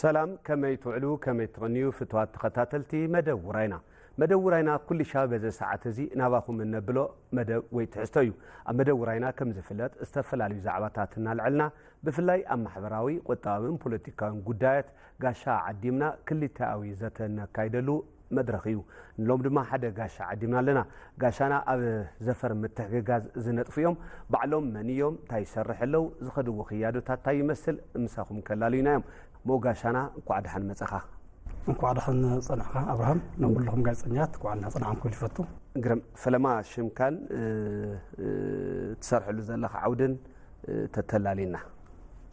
ሰላም፣ ከመይ ትውዕሉ፣ ከመይ ትቕንዩ ፍትዋት ተኸታተልቲ መደብ ውራይና። መደብ ውራይና ኩሉ ሻብ በዚ ሰዓት እዚ ናባኹም እነብሎ መደብ ወይ ትሕዝቶ እዩ። ኣብ መደብ ውራይና ከም ዝፍለጥ ዝተፈላለዩ ዛዕባታት እናልዐልና ብፍላይ ኣብ ማሕበራዊ፣ ቁጠባውን ፖለቲካውን ጉዳያት ጋሻ ዓዲምና ክልተኣዊ ዘተ ነካይደሉ መድረኽ እዩ። ንሎም ድማ ሓደ ጋሻ ዓዲምና ኣለና። ጋሻና ኣብ ዘፈር ምትሕግጋዝ ዝነጥፉ እዮም። ባዕሎም መን እዮም፣ እንታይ ይሰርሕ ኣለዉ፣ ዝኸድዎ ክያዶታት እንታይ ይመስል ምሳኹም ከላልዩና እዮም። ሞ ጋሻና እንኳዕ ደሓን መጸኻ። እንኳዕ ደሓን ጸናሕካ ኣብርሃም። ንኩልኹም ጋዜጠኛት እንኳዕ ደሓን ጸናሕኩም ክብል ይፈቱ። ግርም ፈለማ ሽምካን ትሰርሕሉ ዘለኻ ዓውድን ተተላሊና።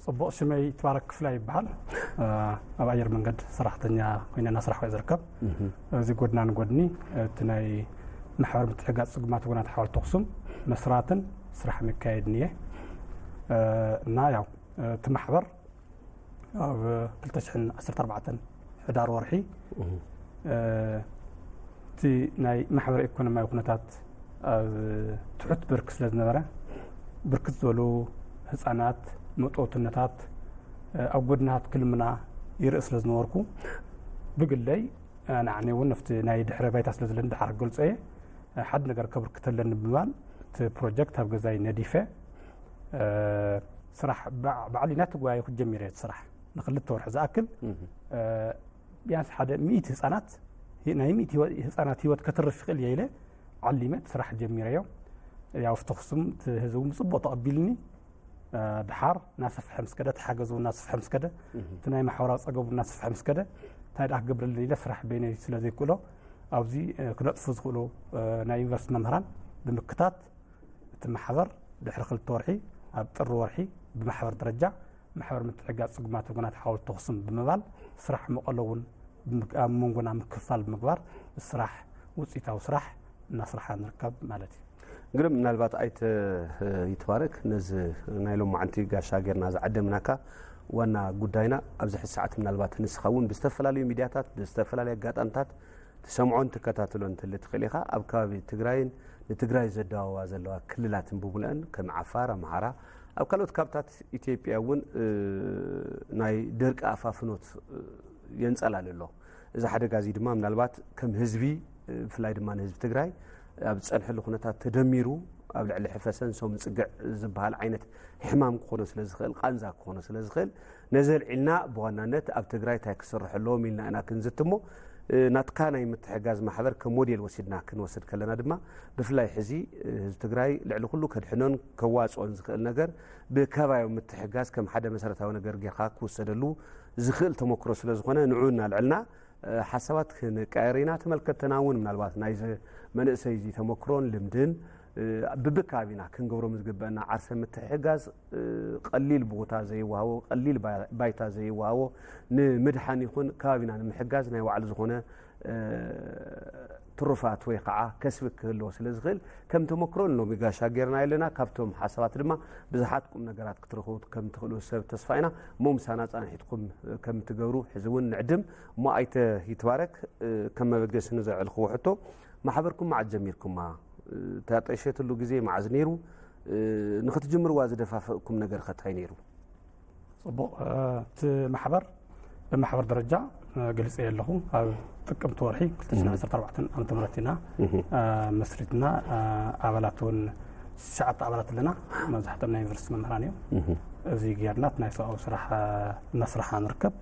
ጽቡቕ፣ ሽመይ ይትባረክ ክፍላይ ይበሃል። ኣብ ኣየር መንገድ ሰራሕተኛ ኮይነ እናሰራሕኩ እየ ዝርከብ። እዚ ጎድና ንጎድኒ እቲ ናይ ማሕበር ምትሕጋዝ ጽጉማት ወገናት ሓወልቲ ኣኽሱም መስራትን ስራሕ መካየድን እየ። እና ያው እቲ ማሕበር ኣብ ክልተ ሽሕን ዓሰርተ ኣርባዕተን ሕዳር ወርሒ እቲ ናይ ማሕበረ ኢኮኖሚያዊ ኩነታት ኣብ ትሑት ብርኪ ስለ ዝነበረ ብርክት ዝበሉ ህፃናት መጦትነታት ኣብ ጎድናታት ክልምና ይርኢ ስለ ዝነበርኩ ብግለይ ንዓኒ እውን ነፍቲ ናይ ድሕረ ባይታ ስለ ዘለኒ ድሓር ገልጾ እየ ሓደ ነገር ከብርክተለኒ ብምባል እቲ ፕሮጀክት ኣብ ገዛይ ነዲፈ ስራሕ ባዕሊ ናተጓየኹ ጀሚረ እቲ ስራሕ ንክልተ ወርሒ ዝኣክል ቢያንስ ሓደ ሚእቲ ህፃናት ናይ ሚእቲ ህፃናት ህይወት ከትርፍ ይኽእል እየ ኢለ ዓሊመ እቲ ስራሕ ጀሚረዮ። ያው ፍተኽሱም እቲ ህዝቢ እውን ብፅቡቅ ተቐቢልኒ። ድሓር እናሰፍሐ ምስ ከደ፣ እቲ ሓገዝ እውን እናሰፍሐ ምስ ከደ፣ እቲ ናይ ማሕበራዊ ፀገብ እውን እናሰፍሐ ምስ ከደ፣ እንታይ ደኣ ክገብረለይ ኢለ ስራሕ በይነይ ስለ ዘይክእሎ ኣብዚ ክነጥፉ ዝኽእሉ ናይ ዩኒቨርሲቲ መምህራን ብምክታት እቲ ማሕበር ድሕሪ ክልተ ወርሒ ኣብ ጥሪ ወርሒ ብማሕበር ደረጃ ማሕበር ምትሕግጋዝ ጽጉማት ወገናት ሓወልቲ ኣኽሱም ብምባል ስራሕ መቐሎ እውን ኣብ መንጎና ምክፍፋል ብምግባር ስራሕ ውፅኢታዊ ስራሕ እናስራሕና ንርከብ ማለት እዩ። ግርም፣ ምናልባት ኣይተ ይትባረክ ነዚ ናይ ሎማዓንቲ ጋሻ ጌርና ዝዓደምናካ ዋና ጉዳይና ኣብዚ ሕዚ ሰዓት ምናልባት ንስኻ እውን ብዝተፈላለዩ ሚድያታት ብዝተፈላለዩ ኣጋጣምታት ትሰምዖን ትከታተሎን ትል ትኽእል ኢኻ። ኣብ ከባቢ ትግራይን ንትግራይ ዘደዋውባ ዘለዋ ክልላትን ብምሉአን ከም ዓፋር፣ ኣምሓራ፣ ኣብ ካልኦት ካብታት ኢትዮጵያ እውን ናይ ደርቂ ኣፋፍኖት የንጸላል ኣሎ። እዚ ሓደጋ እዚ ድማ ምናልባት ከም ህዝቢ ብፍላይ ድማ ንህዝቢ ትግራይ ኣብ ዝጸንሐሉ ኩነታት ተደሚሩ ኣብ ልዕሊ ሕፈሰን ሰው ምጽግዕ ዝበሃል ዓይነት ሕማም ክኾኖ ስለ ዝኽእል ቃንዛ ክኾኖ ስለ ዝኽእል ነዚ ኣልዒልና ብዋናነት ኣብ ትግራይ እንታይ ክስርሑ ኣለዎም ኢልና ኢና ክንዝትሞ ናትካ ናይ ምትሕጋዝ ማሕበር ከም ሞዴል ወሲድና ክንወስድ ከለና ድማ ብፍላይ ሕዚ ህዝቢ ትግራይ ልዕሊ ኩሉ ከድሕኖን ከዋፅኦን ዝኽእል ነገር ብከባቢ ምትሕጋዝ ከም ሓደ መሰረታዊ ነገር ጌርካ ክውሰደሉ ዝኽእል ተመክሮ ስለ ዝኾነ ንዑ እናልዕልና ሓሳባት ክንቀየር ኢና። ተመልከተና እውን ምናልባት ናይዚ መንእሰይ እዚ ተመክሮን ልምድን ብብከባቢና ክንገብሮም ዝግበአና ዓርሰ ምትሕጋዝ ቀሊል ቦታ ዘይወሃቦ ቀሊል ባይታ ዘይወሃቦ ንምድሓን ይኹን ከባቢና ንምሕጋዝ ናይ ባዕሉ ዝኾነ ትሩፋት ወይ ከዓ ከስቢ ክህልዎ ስለ ዝኽእል ከም ተመክሮ ንሎሚ ጋሻ ጌርና ኣለና። ካብቶም ሓሳባት ድማ ብዙሓት ቁም ነገራት ክትረኽቡ ከም ትኽእሉ ሰብ ተስፋ ኢና። እሞ ምሳና ፃንሒትኩም ከም ትገብሩ ሕዚ እውን ንዕድም። እሞ ኣይተ ይትባረክ ከም መበገሲ ንዘዕልኽዎ ሕቶ ማሕበርኩም መዓዝ ጀሚርኩማ? ተጠሸትሉ ግዜ መዓዝ ነይሩ? ንክትጅምርዋ ዝደፋፈእኩም ነገር ከ እንታይ ነይሩ? ጽቡቕ። እቲ ማሕበር ብማሕበር ደረጃ ገሊጸ ኣለኹ። ኣብ ጥቅምቲ ወርሒ ክልተ ሽሕን ዓሰርተ ኣርባዕተን ዓመተ ምህረት ኢና መስሪትና። ኣባላት እውን ትሽዓተ ኣባላት ኣለና። መብዛሕትኦም ናይ ዩኒቨርሲቲ መምህራን እዮም። እዚ ጌርና እቲ ናይ ሰብኣዊ ስራሕ እናስራሕና ንርከብ።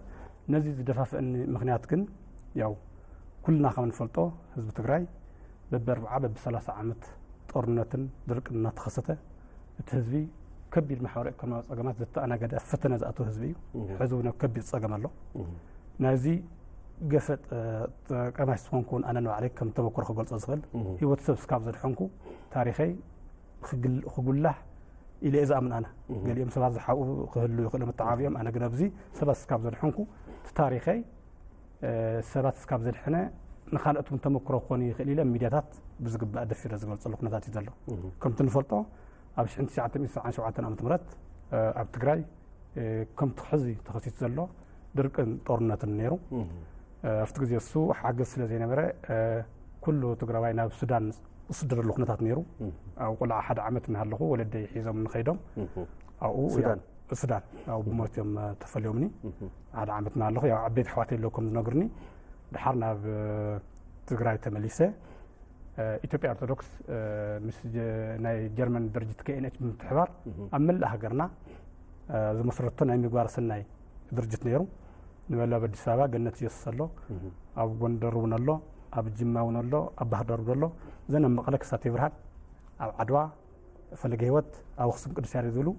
ነዚ ዝደፋፍአኒ ምኽንያት ግን ያው ኩልና ከም ንፈልጦ ህዝቢ ትግራይ በቢ ኣርብዓ በቢ ሰላሳ ዓመት ጦርነትን ድርቅን እናተኸሰተ እቲ ህዝቢ ከቢድ ማሕበራዊ ኢኮኖሚያዊ ፀገማት ዝተኣናገደ ኣብ ፈተነ ዝኣተወ ህዝቢ እዩ። ሕዚ እውን ኣብ ከቢድ ፀገም ኣሎ። ናይዚ ገፈጥ ቀማሽ ዝኾንኩ እውን ኣነ ንባዕለይ ከም ተመክሮ ክገልፆ ዝኽእል ህይወት ሰብ ስካብ ዘድሐንኩ ታሪኸይ ክጉላሕ ኢለ እየ ዝኣምን። ኣነ ገሊኦም ሰባት ዝሓብኡ ክህሉ ይኽእሉ መተዓባቢኦም ኣነ ግን ኣብዚ ሰባት ስካብ ዘድሐንኩ እቲ ታሪኸይ ሰባት ስካብ ዘድሐነ ንካልኦት እውን ተመክሮ ክኾኑ ይኽእል ኢለ ሚድያታት ብዝግባእ ደፊረ ዝገልፀሉ ኩነታት እዩ ዘሎ። ከምቲ ንፈልጦ ኣብ ሽሕን ትሽዓተ ሚእትን ሰብዓን ሸውዓተን ዓመተ ምህረት ኣብ ትግራይ ከምቲ ሕዚ ተኸሲቱ ዘሎ ድርቅን ጦርነትን ነይሩ። ኣብቲ ግዜ እሱ ሓገዝ ስለ ዘይነበረ ኩሉ ትግራዋይ ናብ ሱዳን ዝስደደሉ ኩነታት ነይሩ። ኣብ ቆልዓ ሓደ ዓመት እናሃለኹ ወለደይ ሒዞም ንኸይዶም ኣብኡ ሱዳን? ሱዳን ኣብ ብሞት እዮም ተፈልዮምኒ። ሓደ ዓመት እናለኹ ያው ዓበይቲ ኣሕዋተይ ኣለዉ ከም ዝነግሩኒ፣ ድሓር ናብ ትግራይ ተመሊሰ። ኢትዮጵያ ኦርቶዶክስ ምስ ናይ ጀርመን ድርጅት ኬኤንኤች ብምትሕባር ኣብ መላእ ሃገርና ዝመስረቶ ናይ ምግባር ሰናይ ድርጅት ነይሩ። ንበላ ኣብ ኣዲስ ኣበባ ገነት ኢየሱስ ኣሎ፣ ኣብ ጎንደር እውን ኣሎ፣ ኣብ ጅማ እውን ኣሎ፣ ኣብ ባህር ዳር እውን ኣሎ። እዘን ኣብ መቐለ ክሳቴ ብርሃን፣ ኣብ ዓድዋ ፈለገ ህይወት፣ ኣብ ኣኽሱም ቅዱስ ያሬድ ዝብሉ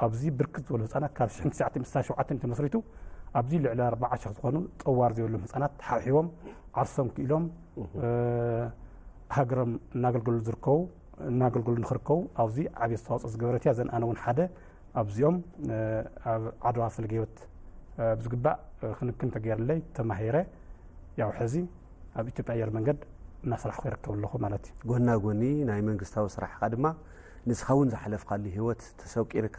ኣብዚ ብርክት ዝበሉ ህፃናት ካብ ሽሕን ትሽዓተ ሚእትን ስሳን ሸውዓተን ተመስሪቱ ኣብዚ ልዕሊ ኣርባዓ ሽሕ ዝኾኑ ጠዋር ዘይብሎም ህፃናት ሓብሒቦም ዓርሶም ክኢሎም ሃገሮም እናገልገሉ ዝርከቡ እናገልገሉ ንክርከቡ ኣብዚ ዓብዪ ኣስተዋፅኦ ዝገበረት እያ። ዘን ኣነ እውን ሓደ ኣብዚኦም ኣብ ዓድዋ ፈለገ ህይወት ብዝግባእ ክንክን ተገይርለይ ተማሂረ ያው ሕዚ ኣብ ኢትዮጵያ ኣየር መንገድ እናሰራሕኩ ይርከብ ኣለኹ ማለት እዩ። ጎና ጎኒ ናይ መንግስታዊ ስራሕካ ድማ ንስኻ እውን ዝሓለፍካሉ ህይወት ተሰቂርካ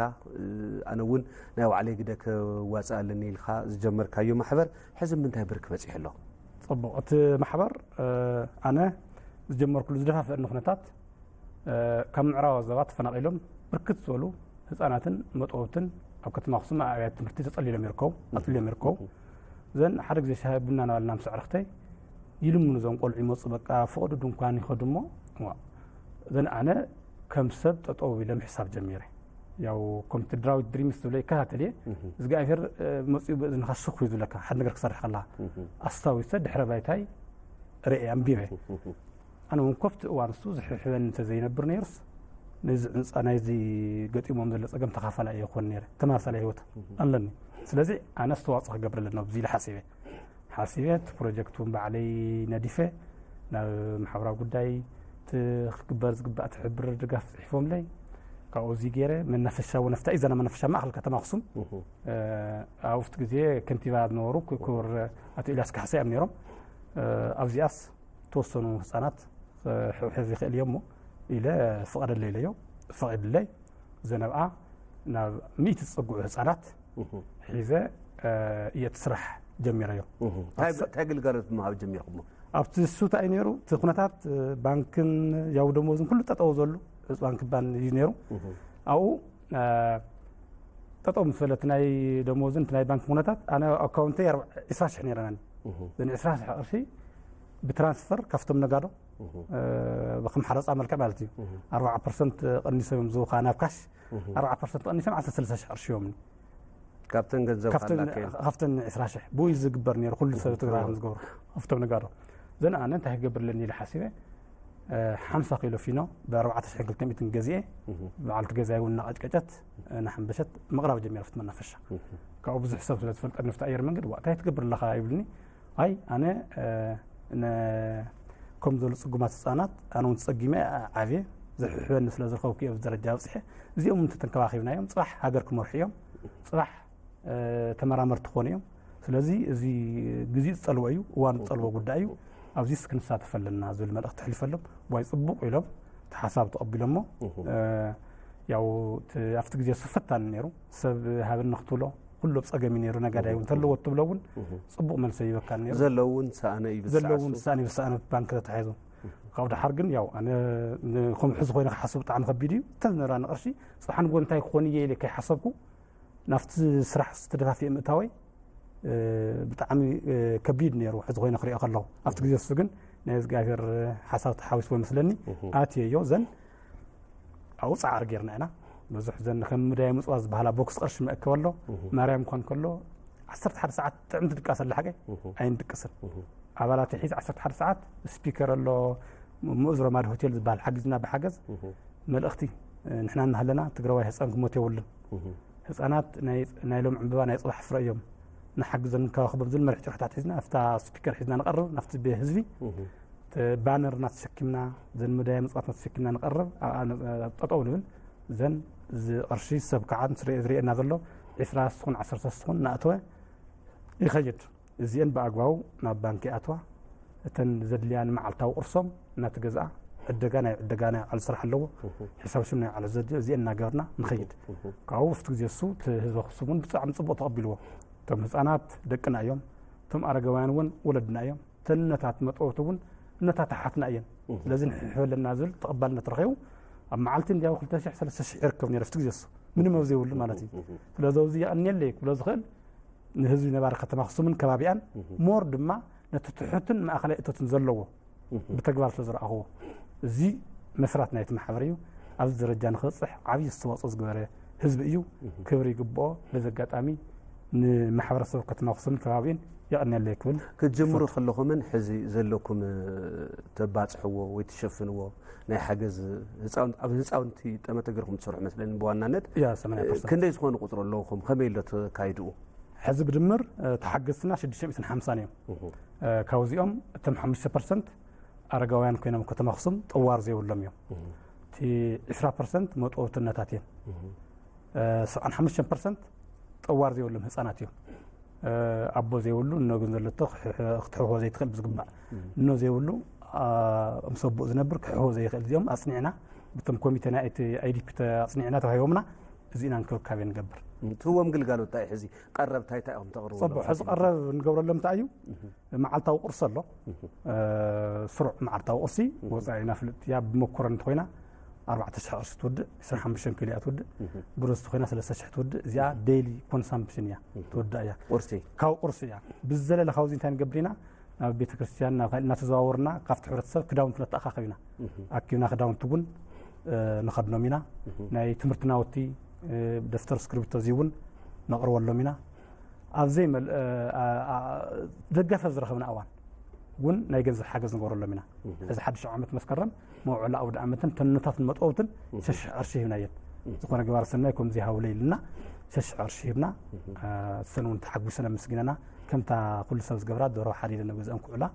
ኣነ እውን ናይ ባዕለይ ግደ ከዋፅእ ኣለኒ ኢልካ ዝጀመርካዮ ማሕበር ሕዚ ምንታይ ብርክ በፂሑ ኣሎ? ፅቡቕ። እቲ ማሕበር ኣነ ዝጀመርኩሉ ዝደፋፍአኒ ኩነታት ካብ ምዕራብ ዞባ ተፈናቒሎም ብርክት ዝበሉ ህፃናትን መጥወብትን ኣብ ከተማ ኣኽሱም ኣብ ኣብያተ ትምህርቲ ተፀሊሎም ይርከቡ፣ ኣፅሊሎም ይርከቡ። ዘን ሓደ ግዜ ሻሂ ቡና እናበልና ምስ ኣዕርኽተይ ይልምኑ እዞም ቆልዑ ይመፁ፣ በቃ ፍቕዲ ድንኳን ይኸዱ እሞ ዘን ኣነ ከም ሰብ ጠጠው ኢለ ምሕሳብ ጀሚረ። ያው ከምቲ ድራዊት ድሪምስ ዝብሎ ይከታተል እየ። እግዚኣብሔር መፅኡ ብእዝንኻ ስኹ እዩ ዝብለካ ሓደ ነገር ክሰርሕ ከላ ኣስታዊሰ ድሕረ ባይታይ ርእየ ኣንቢበ። ኣነ እውን ኮፍቲ እዋን እሱ ዝሕብሕበኒ እንተዘይነብር ነይሩስ ነዚ ዕንፃ ናይዚ ገጢሞም ዘሎ ፀገም ተኻፋላይ እየ ክኾን ነይረ። ተመሳሳሊ ህይወት ኣለኒ። ስለዚ ኣነ ኣስተዋፅኦ ክገብር ኣለና ኣብዚ ኢለ ሓሲበ ሓሲበ እቲ ፕሮጀክት እውን ባዕለይ ነዲፈ ናብ ማሕበራዊ ጉዳይ እቲ ክግበር ዝግባእ ትሕብር ድጋፍ ፅሒፎምለይ ካብኡ እዚ ገይረ መናፈሻ እውን ኣብታ ኢዛና መናፈሻ ማእኸል ከተማ ኣኽሱም ኣብቲ ግዜ ከንቲባ ዝነበሩ ክቡር ኣቶ ኢልያስ ካሕሳይ እዮም ነይሮም ኣብዚኣስ ተወሰኑ ህፃናት ሕውሕዝ ይኽእል እዮ እሞ ኢለ ፍቐደለይ ኢለዮ። ፈቒድለይ ዘነብኣ ናብ ሚእቲ ዝፀግዑ ህፃናት ሒዘ እየ እቲ ስራሕ ጀሚረዮ። እንታይ ግልጋሎት ምሃብ ጀሚርኩሞ? ኣብቲ እሱ እንታይ ነይሩ እቲ ኩነታት ባንክን ያው ደሞዝን ኩሉ ጠጠው ዘሉ ዕፅዋን ክባን እዩ ነይሩ። ኣብኡ ጠጠው ምስ በለ እቲ ናይ ደሞዝን እቲ ናይ ባንክ ኩነታት ኣነ ኣካውንተይ ዕስራ ሽሕ ነይረናኒ። እዘን ዕስራ ሽሕ ቅርሺ ብትራንስፈር ካብቶም ነጋዶ ከም ሓረፃ መልክዕ ማለት እዩ ኣርባዓ ፐርሰንት ቀኒሶም እዮም ዝውካ ናብ ካሽ ኣርባዓ ፐርሰንት ቀኒሶም ዓሰርተ ሰለስተ ሽሕ ቅርሺ ዮምኒ። ካብተን ገንዘብ ካብተን ካላከን ካብተን ዕስራ ሽሕ ብኡ እዩ ዝግበር ነይሩ ኩሉ ሰብ ትግራይ ከም ዝገብሩ ኣብቶም ነጋዶ። ዘን ኣነ እንታይ ክገብር ኣለኒ ኢለ ሓሲበ ሓምሳ ኪሎ ፊኖ ብኣርባዕተ ሽሕን ክልተ ሚእትን ገዚኤ በዓልቲ ገዛይ እውን እናቐጭቀጨት እናሓንበሸት ምቕራብ ጀሚራ ኣብቲ መናፈሻ። ካብኡ ብዙሕ ሰብ ስለ ዝፈልጠኒ ኣብቲ ኣየር መንገድ ዋ እንታይ ትገብር ኣለኻ ይብልኒ። ኣይ ኣነ ከም ዘሉ ፅጉማት ህፃናት ኣነ እውን ተፀጊመ ዓብየ ዝሕብሕበኒ ስለ ዝረኸብኩ ኣብዚ ደረጃ በፂሐ። እዚኦም እውን ተተንከባኺብናዮም ፅባሕ ሃገር ክመርሑ እዮም። ፅባሕ ተመራመርቲ ክኾኑ እዮም። ስለዚ እዚ ግዜኡ ዝፀልዎ እዩ፣ እዋኑ ዝፀልዎ ጉዳይ እዩ። ኣብዚስ ክንሳተፍ ኣለና ዝብል መልእኽቲ ኣሕሊፈሎም። ዋይ ፅቡቕ ኢሎም እቲ ሓሳብ ተቐቢሎሞ። ያው ኣብቲ ግዜ እሱ ፈታኒ ነይሩ። ሰብ ሃበኒ ክትብሎ ኩሉ ኣብ ፀገም እዩ ነይሩ። ነጋዳይ እውን እንተለዎ እትብሎ እውን ፅቡቕ መልሲ ይበካኒ ነይሩ። ዘለዉ እውን ዝሰኣነ እዩ ዘለዉ እውን ዝሰኣነ እዩ ዝሰኣነ ባንክ ተታሒዙ። ካብኡ ደሓር ግን ያው ኣነ ንከምኡ ሕዚ ኮይነ ክሓስብ ብጣዕሚ ከቢድ እዩ። እተን ዝነበራኒ ቅርሺ ፅባሕ ንግሆ እንታይ ክኾን እየ ኢለ ከይሓሰብኩ ናብቲ ስራሕ ዝተደፋፍየ ምእታወይ ብጣዕሚ ከቢድ ነይሩ ሕዚ ኮይነ ክሪኦ ከለኹ ኣብቲ ግዜ እሱ ግን ናይ እግዚኣብሔር ሓሳብ ተሓዊስዎ ይመስለኒ ኣትየዮ ዘን ኣብኡ ፃዕሪ ጌርና ኢና ብዙሕ ዘን ከም ምዳይ ምፅዋት ዝበሃላ ቦክስ ቅርሺ መእከብ ኣሎ ማርያም እንኳን ከሎ ዓሰርተ ሓደ ሰዓት ጥዕምቲ ድቃስ ኣለ ሓቀይ ኣይንድቅስን ኣባላት ሒዝ ዓሰርተ ሓደ ሰዓት ስፒከር ኣሎ ምኡዝ ረማድ ሆቴል ዝበሃል ሓጊዝና ብሓገዝ መልእኽቲ ንሕና እናሃለና ትግራዋይ ህፃን ክሞት የብሉን ህፃናት ናይ ሎም ዕምበባ ናይ ፅባሕ ፍረ እዮም ንሓግዞም ንከባኸቦም ዝብል መሪሕ ጭርሕታት ሒዝና ኣብታ ስፒከር ሒዝና ንቐርብ ናብቲ ህዝቢ ባነርና ተሸኪምና ዘን መዳያ ምፅዋትና ተሸኪምና ንቐርብ ጠጠው ንብል ዘን እዚ ቅርሺ ሰብ ከዓ ዝሪኤና ዘሎ ዒስራ ስኹን ዓሰርተ ስኹን እናእተወ ይኸይድ እዚኤን ብኣግባቡ ናብ ባንክ ይኣትዋ እተን ዘድልያ ንመዓልታዊ ቅርሶም እናተገዝኣ ዕደጋ ናይ ዕደጋ ናይ ባዕሉ ስራሕ ኣለዎ ሕሳብ ሽም ናይ ባዕሉ ዘድልዮ እዚኤን እናገበርና ንኸይድ ካብኡ ኣብቲ ግዜ እሱ እቲ ህዝቢ ኣኽሱም እውን ብጣዕሚ ፅቡቕ ተቐቢልዎ እቶም ህፃናት ደቅና እዮም እቶም ኣረጋውያን እውን ወለድና እዮም እተን እነታት መጠወቲ እውን እነታት ኣሓትና እየን ስለዚ ንሕሕበለና ዝብል ተቐባልነት ረኺቡ ኣብ መዓልቲ እንዲያው ክልተ ሽሕ ሰለስተ ሽሕ ይርከብ ነይሩ ኣብቲ ግዜ እሱ፣ ምንም ኣብ ዘይብሉ ማለት እዩ። ስለዚ ኣብዚ የቐንየለይ ክብሎ ዝኽእል ንህዝቢ ነባሪ ከተማ ኣኽሱምን ከባቢኣን፣ ሞር ድማ ነቲ ትሑትን ማእኸላይ እቶትን ዘለዎ ብተግባር ስለ ዝረኣኽዎ፣ እዚ መስራት ናይቲ ማሕበር እዩ። ኣብዚ ደረጃ ንክበፅሕ ዓብዪ ኣስተዋፅኦ ዝገበረ ህዝቢ እዩ። ክብሪ ይግብኦ። በዚ ኣጋጣሚ ንማሕበረሰብ ከተማ ኣኽሱምን ከባቢኡን የቐንየለይ ክብል ክትጅምሩ ይፈቱ። ከለኹምን ሕዚ ዘለኩም ተባፅሕዎ ወይ ትሸፍንዎ ናይ ሓገዝ ህፃውንቲ፣ ኣብ ህፃውንቲ ጠመተ ገርኩም ትሰርሑ መስለኒ ብዋናነት። ያ ሰማንያ ፐርሰንት። ክንደይ ዝኾኑ ቁፅሪ ኣለውኹም? ከመይ ኣሎ ተካይድኡ? ሕዚ ብድምር ተሓገዝትና ሽዱሽተ ሚእትን ሓምሳን እዮም። ካብዚኦም እቶም ሓሙሽተ ፐርሰንት ኣረጋውያን ኮይኖም ከተማ ኣኽሱም ጠዋር ዘይብሎም እዮም። እቲ ዕስራ ፐርሰንት መጥወትነታት እዮም። ሰብዓን ሓሙሽተን ፐርሰንት ጠዋር ዘይብሎም ህፃናት እዮም። ኣቦ ዘይብሉ እኖ ግን ዘለቶ ክትሕሆ ዘይትኽእል ብዝግባእ እኖ ዘይብሉ ምስ ኣቦኡ ዝነብር ክሕሆ ዘይኽእል እዚኦም ኣፅኒዕና ብቶም ኮሚቴ ናይ ኣይዲፒ ኣፅኒዕና ተዋሂቦምና እዚና እንክብካቤ ንገብር። ትህቦም ግልጋሎት እንታይ ሕዚ ቀረብ እንታይ እንታይ ኢኹም ተቕርቡ? ፅቡቅ። ሕዚ ቀረብ እንገብረሎም እንታይ እዩ? መዓልታዊ ቁርሲ ኣሎ። ስሩዕ መዓልታዊ ቁርሲ ወፃኢ ኢና ፍልጥ እያ። ብመኮረኒ እንተኮይና ኣርባዕተ ሽሕ ቅርሺ ትውድእ፣ ዕስራን ሓሙሽተን ኪሎ እያ ትውድእ። ብሩዝ እንተኮይና ሰለስተ ሽሕ ትውድእ። እዚኣ ዴይሊ ኮንሳምፕሽን እያ ትወዳእ እያ። ቁርሲ። ካብ ቁርሲ እያ ብዝዘለለ ካብዚ እንታይ ንገብር ኢና ናብ ቤተክርስትያን ናብ ካልእ እናተዘዋወርና ካብቲ ሕብረተሰብ ክዳውንቲ ነተኣኻኸብ ኢና። ኣኪብና ክዳውንቲ እውን ንኸድኖም ኢና። ናይ ትምህርቲ ናውቲ ደፍተር እስክሪብቶ እዚ እውን ነቕርበሎም ኢና። ኣብ ዘይመል ደገፈ ዝረኸብና እዋን እውን ናይ ገንዘብ ሓገዝ ንገብረሎም ኢና። እዚ ሓድሽ ዓመት መስከረም መውዕሎ ኣውደ ዓመትን ተንታትን መጠውትን ሸሽ ቅርሺ ሂብናየን። ዝኾነ ገባር ሰናይ ከምዚ ሃውለ ኢልና ሸሽ ቅርሺ ሂብና። ሰን እውን ተሓጒሰን ኣመስጊነና። ከምታ ኩሉ ሰብ ዝገብራ ደሮ ሓዲደ ንገዝአን ክውዕላ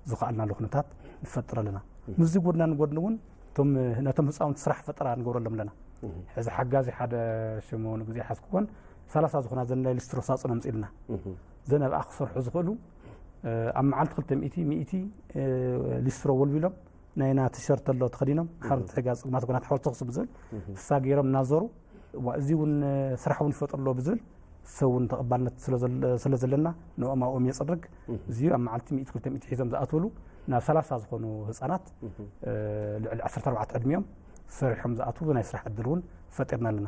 ዝኸኣልናሉ ኩነታት ንፈጥር ኣለና። ምስዚ ጎድና ንጎድኒ እውን እቶም ነቶም ህፃውንቲ ስራሕ ፈጠራ ንገብረሎም ኣለና። ሕዚ ሓጋዚ ሓደ ሽሙ ንግዜ ሓዝክዎን ሰላሳ ዝኾና ዘን ናይ ሊስትሮ ሳፅን ኣምፅልና ዘን ኣብኣ ክሰርሑ ዝኽእሉ ኣብ መዓልቲ ክልተ ሚእቲ ሚእቲ ሊስትሮ ወልዊሎም ናይና ቲሸርት ኣሎ ተኸዲኖም ሓር ትሕጋ ፅጉማት ጎናት ሓወልቲ ኣኽሱም ዝብል ፍሳ ገይሮም እናዞሩ እዋ እዚ እውን ስራሕ እውን ይፈጥሩ ኣሎ ብዝብል ሰብ እውን ተቐባልነት ስለ ዘለና ንኦም ኣብኦም የፅርግ። እዚ ኣብ መዓልቲ ሚእቲ ክልተ ሚእቲ ሒዞም ዝኣትውሉ ናብ ሰላሳ ዝኾኑ ህፃናት ልዕሊ ዓሰርተ ኣርባዕተ ዕድሚኦም ሰሪሖም ዝኣትዉ ናይ ስራሕ ዕድል እውን ፈጢርና ኣለና።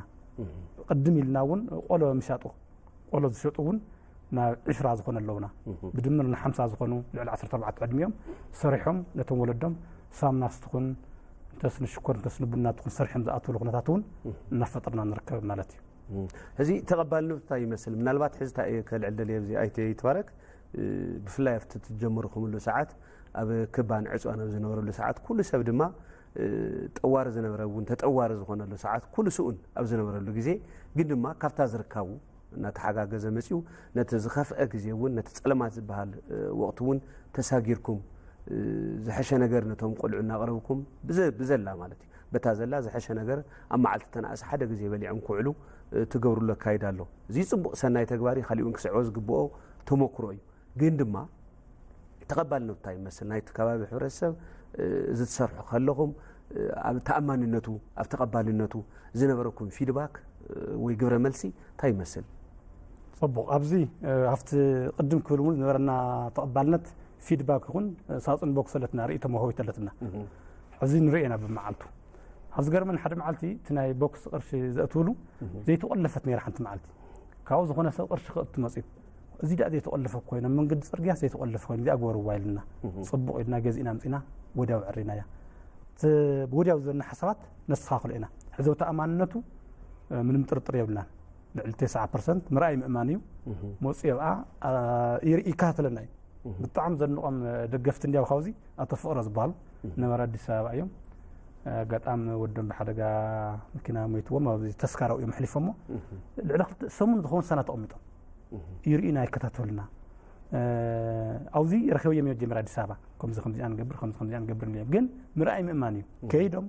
ቅድም ኢልና እውን ቆሎ ምሻጡ ቆሎ ዝሸጡ እውን ናብ ዕስራ ዝኾኑ ኣለውና። ብድምር ንሓምሳ ዝኾኑ ልዕሊ ዓሰርተ ኣርባዕተ ዕድሚኦም ሰሪሖም ነቶም ወለዶም ሳምና ስትኹን እንተስ ንሽኮር እንተስ ንቡና ትኹን ሰሪሖም ዝኣትውሉ ኩነታት እውን እናፈጠርና ንርከብ ማለት እዩ። ሕዚ ተቐባልነቱ እንታይ ይመስል? ምናልባት ሕዚ እንታይ እየ ከልዕል ደልየ ኣብዚ ኣይተ ይትባረክ ብፍላይ ኣብቲ ትጀምርኩምሉ ሰዓት ኣብ ክባን ዕፅዋን ኣብ ዝነበረሉ ሰዓት ኩሉ ሰብ ድማ ጠዋሪ ዝነበረ እውን ተጠዋሪ ዝኾነሉ ሰዓት ኩሉ ስኡን ኣብ ዝነበረሉ ግዜ ግን ድማ ካብታ ዝርካቡ እናተሓጋገዘ መፅኡ ነቲ ዝኸፍአ ግዜ እውን ነቲ ፀለማት ዝበሃል ወቕቲ እውን ተሳጊርኩም ዝሐሸ ነገር ነቶም ቆልዑ እናቕረብኩም ብዘላ ማለት እዩ በታ ዘላ ዝሐሸ ነገር ኣብ መዓልቲ ተናእስ ሓደ ግዜ በሊዖም ክውዕሉ ትገብሩሉ ኣካይዳ ኣሎ። እዚ ፅቡቕ ሰናይ ተግባር እዩ። ካሊእ እውን ክስዕቦ ዝግብኦ ተመክሮ እዩ። ግን ድማ ተቐባልነቱ እንታይ ይመስል? ናይቲ ከባቢ ሕብረተሰብ እዚ ትሰርሑ ከለኹም ኣብ ተኣማንነቱ ኣብ ተቐባልነቱ ዝነበረኩም ፊድባክ ወይ ግብረ መልሲ እንታይ ይመስል? ፅቡቕ። ኣብዚ ኣብቲ ቅድም ክብል እውን ዝነበረና ተቐባልነት ፊድባክ ይኹን ሳፅን ቦክስ ኣለትና ርእይቶ መውሃቢት ኣለትና። ሕዚ ንርኢ ኢና ብመዓልቱ ኣብ ዝገርመን ሓደ መዓልቲ እቲ ናይ ቦክስ ቅርሺ ዘእትውሉ ዘይተቆለፈት ነይራ ሓንቲ መዓልቲ ካብኡ ዝኾነ ሰብ ቅርሺ ክእቱ መፅኡ እዚ ዳኣ ዘይተቆለፈ ኮይኖም መንገዲ ፅርግያ ዘይተቆለፈ ኮይኑ እዚኣ ግበርዋ ኢልና ፅቡቕ ኢልና ገዚእና ኣምፂና ወዲያው ዕሪናያ። ወዲያው ዘለና ሓሳባት ነስተኻኽሎ ኢና። ሕዚ ተኣማንነቱ ምንም ጥርጥር የብልናን። ልዕሊ ተስዓ ፐርሰንት ምርኣይ ምእማን እዩ። መፅኡ ኣብኣ ይርኢ ይከታተለና እዩ። ብጣዕሚ ዘንቆም ደገፍቲ እንዲያው ካብዚ ኣቶ ፍቕረ ዝበሃሉ ነበረ ኣዲስ ኣበባ እዮም። ኣጋጣሚ ወዶም ብሓደጋ መኪና ሞይትዎም ኣብዚ ተስካራው እዮም ኣሕሊፎሞ። ልዕሊ ክልተ ሰሙን ዝኸውን ሳና ተቐሚጦም ይርእዩና ይከታተሉና። ኣብዚ ረኺበዮም እዮም መጀመርያ ኣዲስ ኣበባ ከምዚ ከምዚኣ ንገብር ከምዚ ከምዚኣ ንገብር ንብሎም ግን ምርኣይ ምእማን እዩ። ከይዶም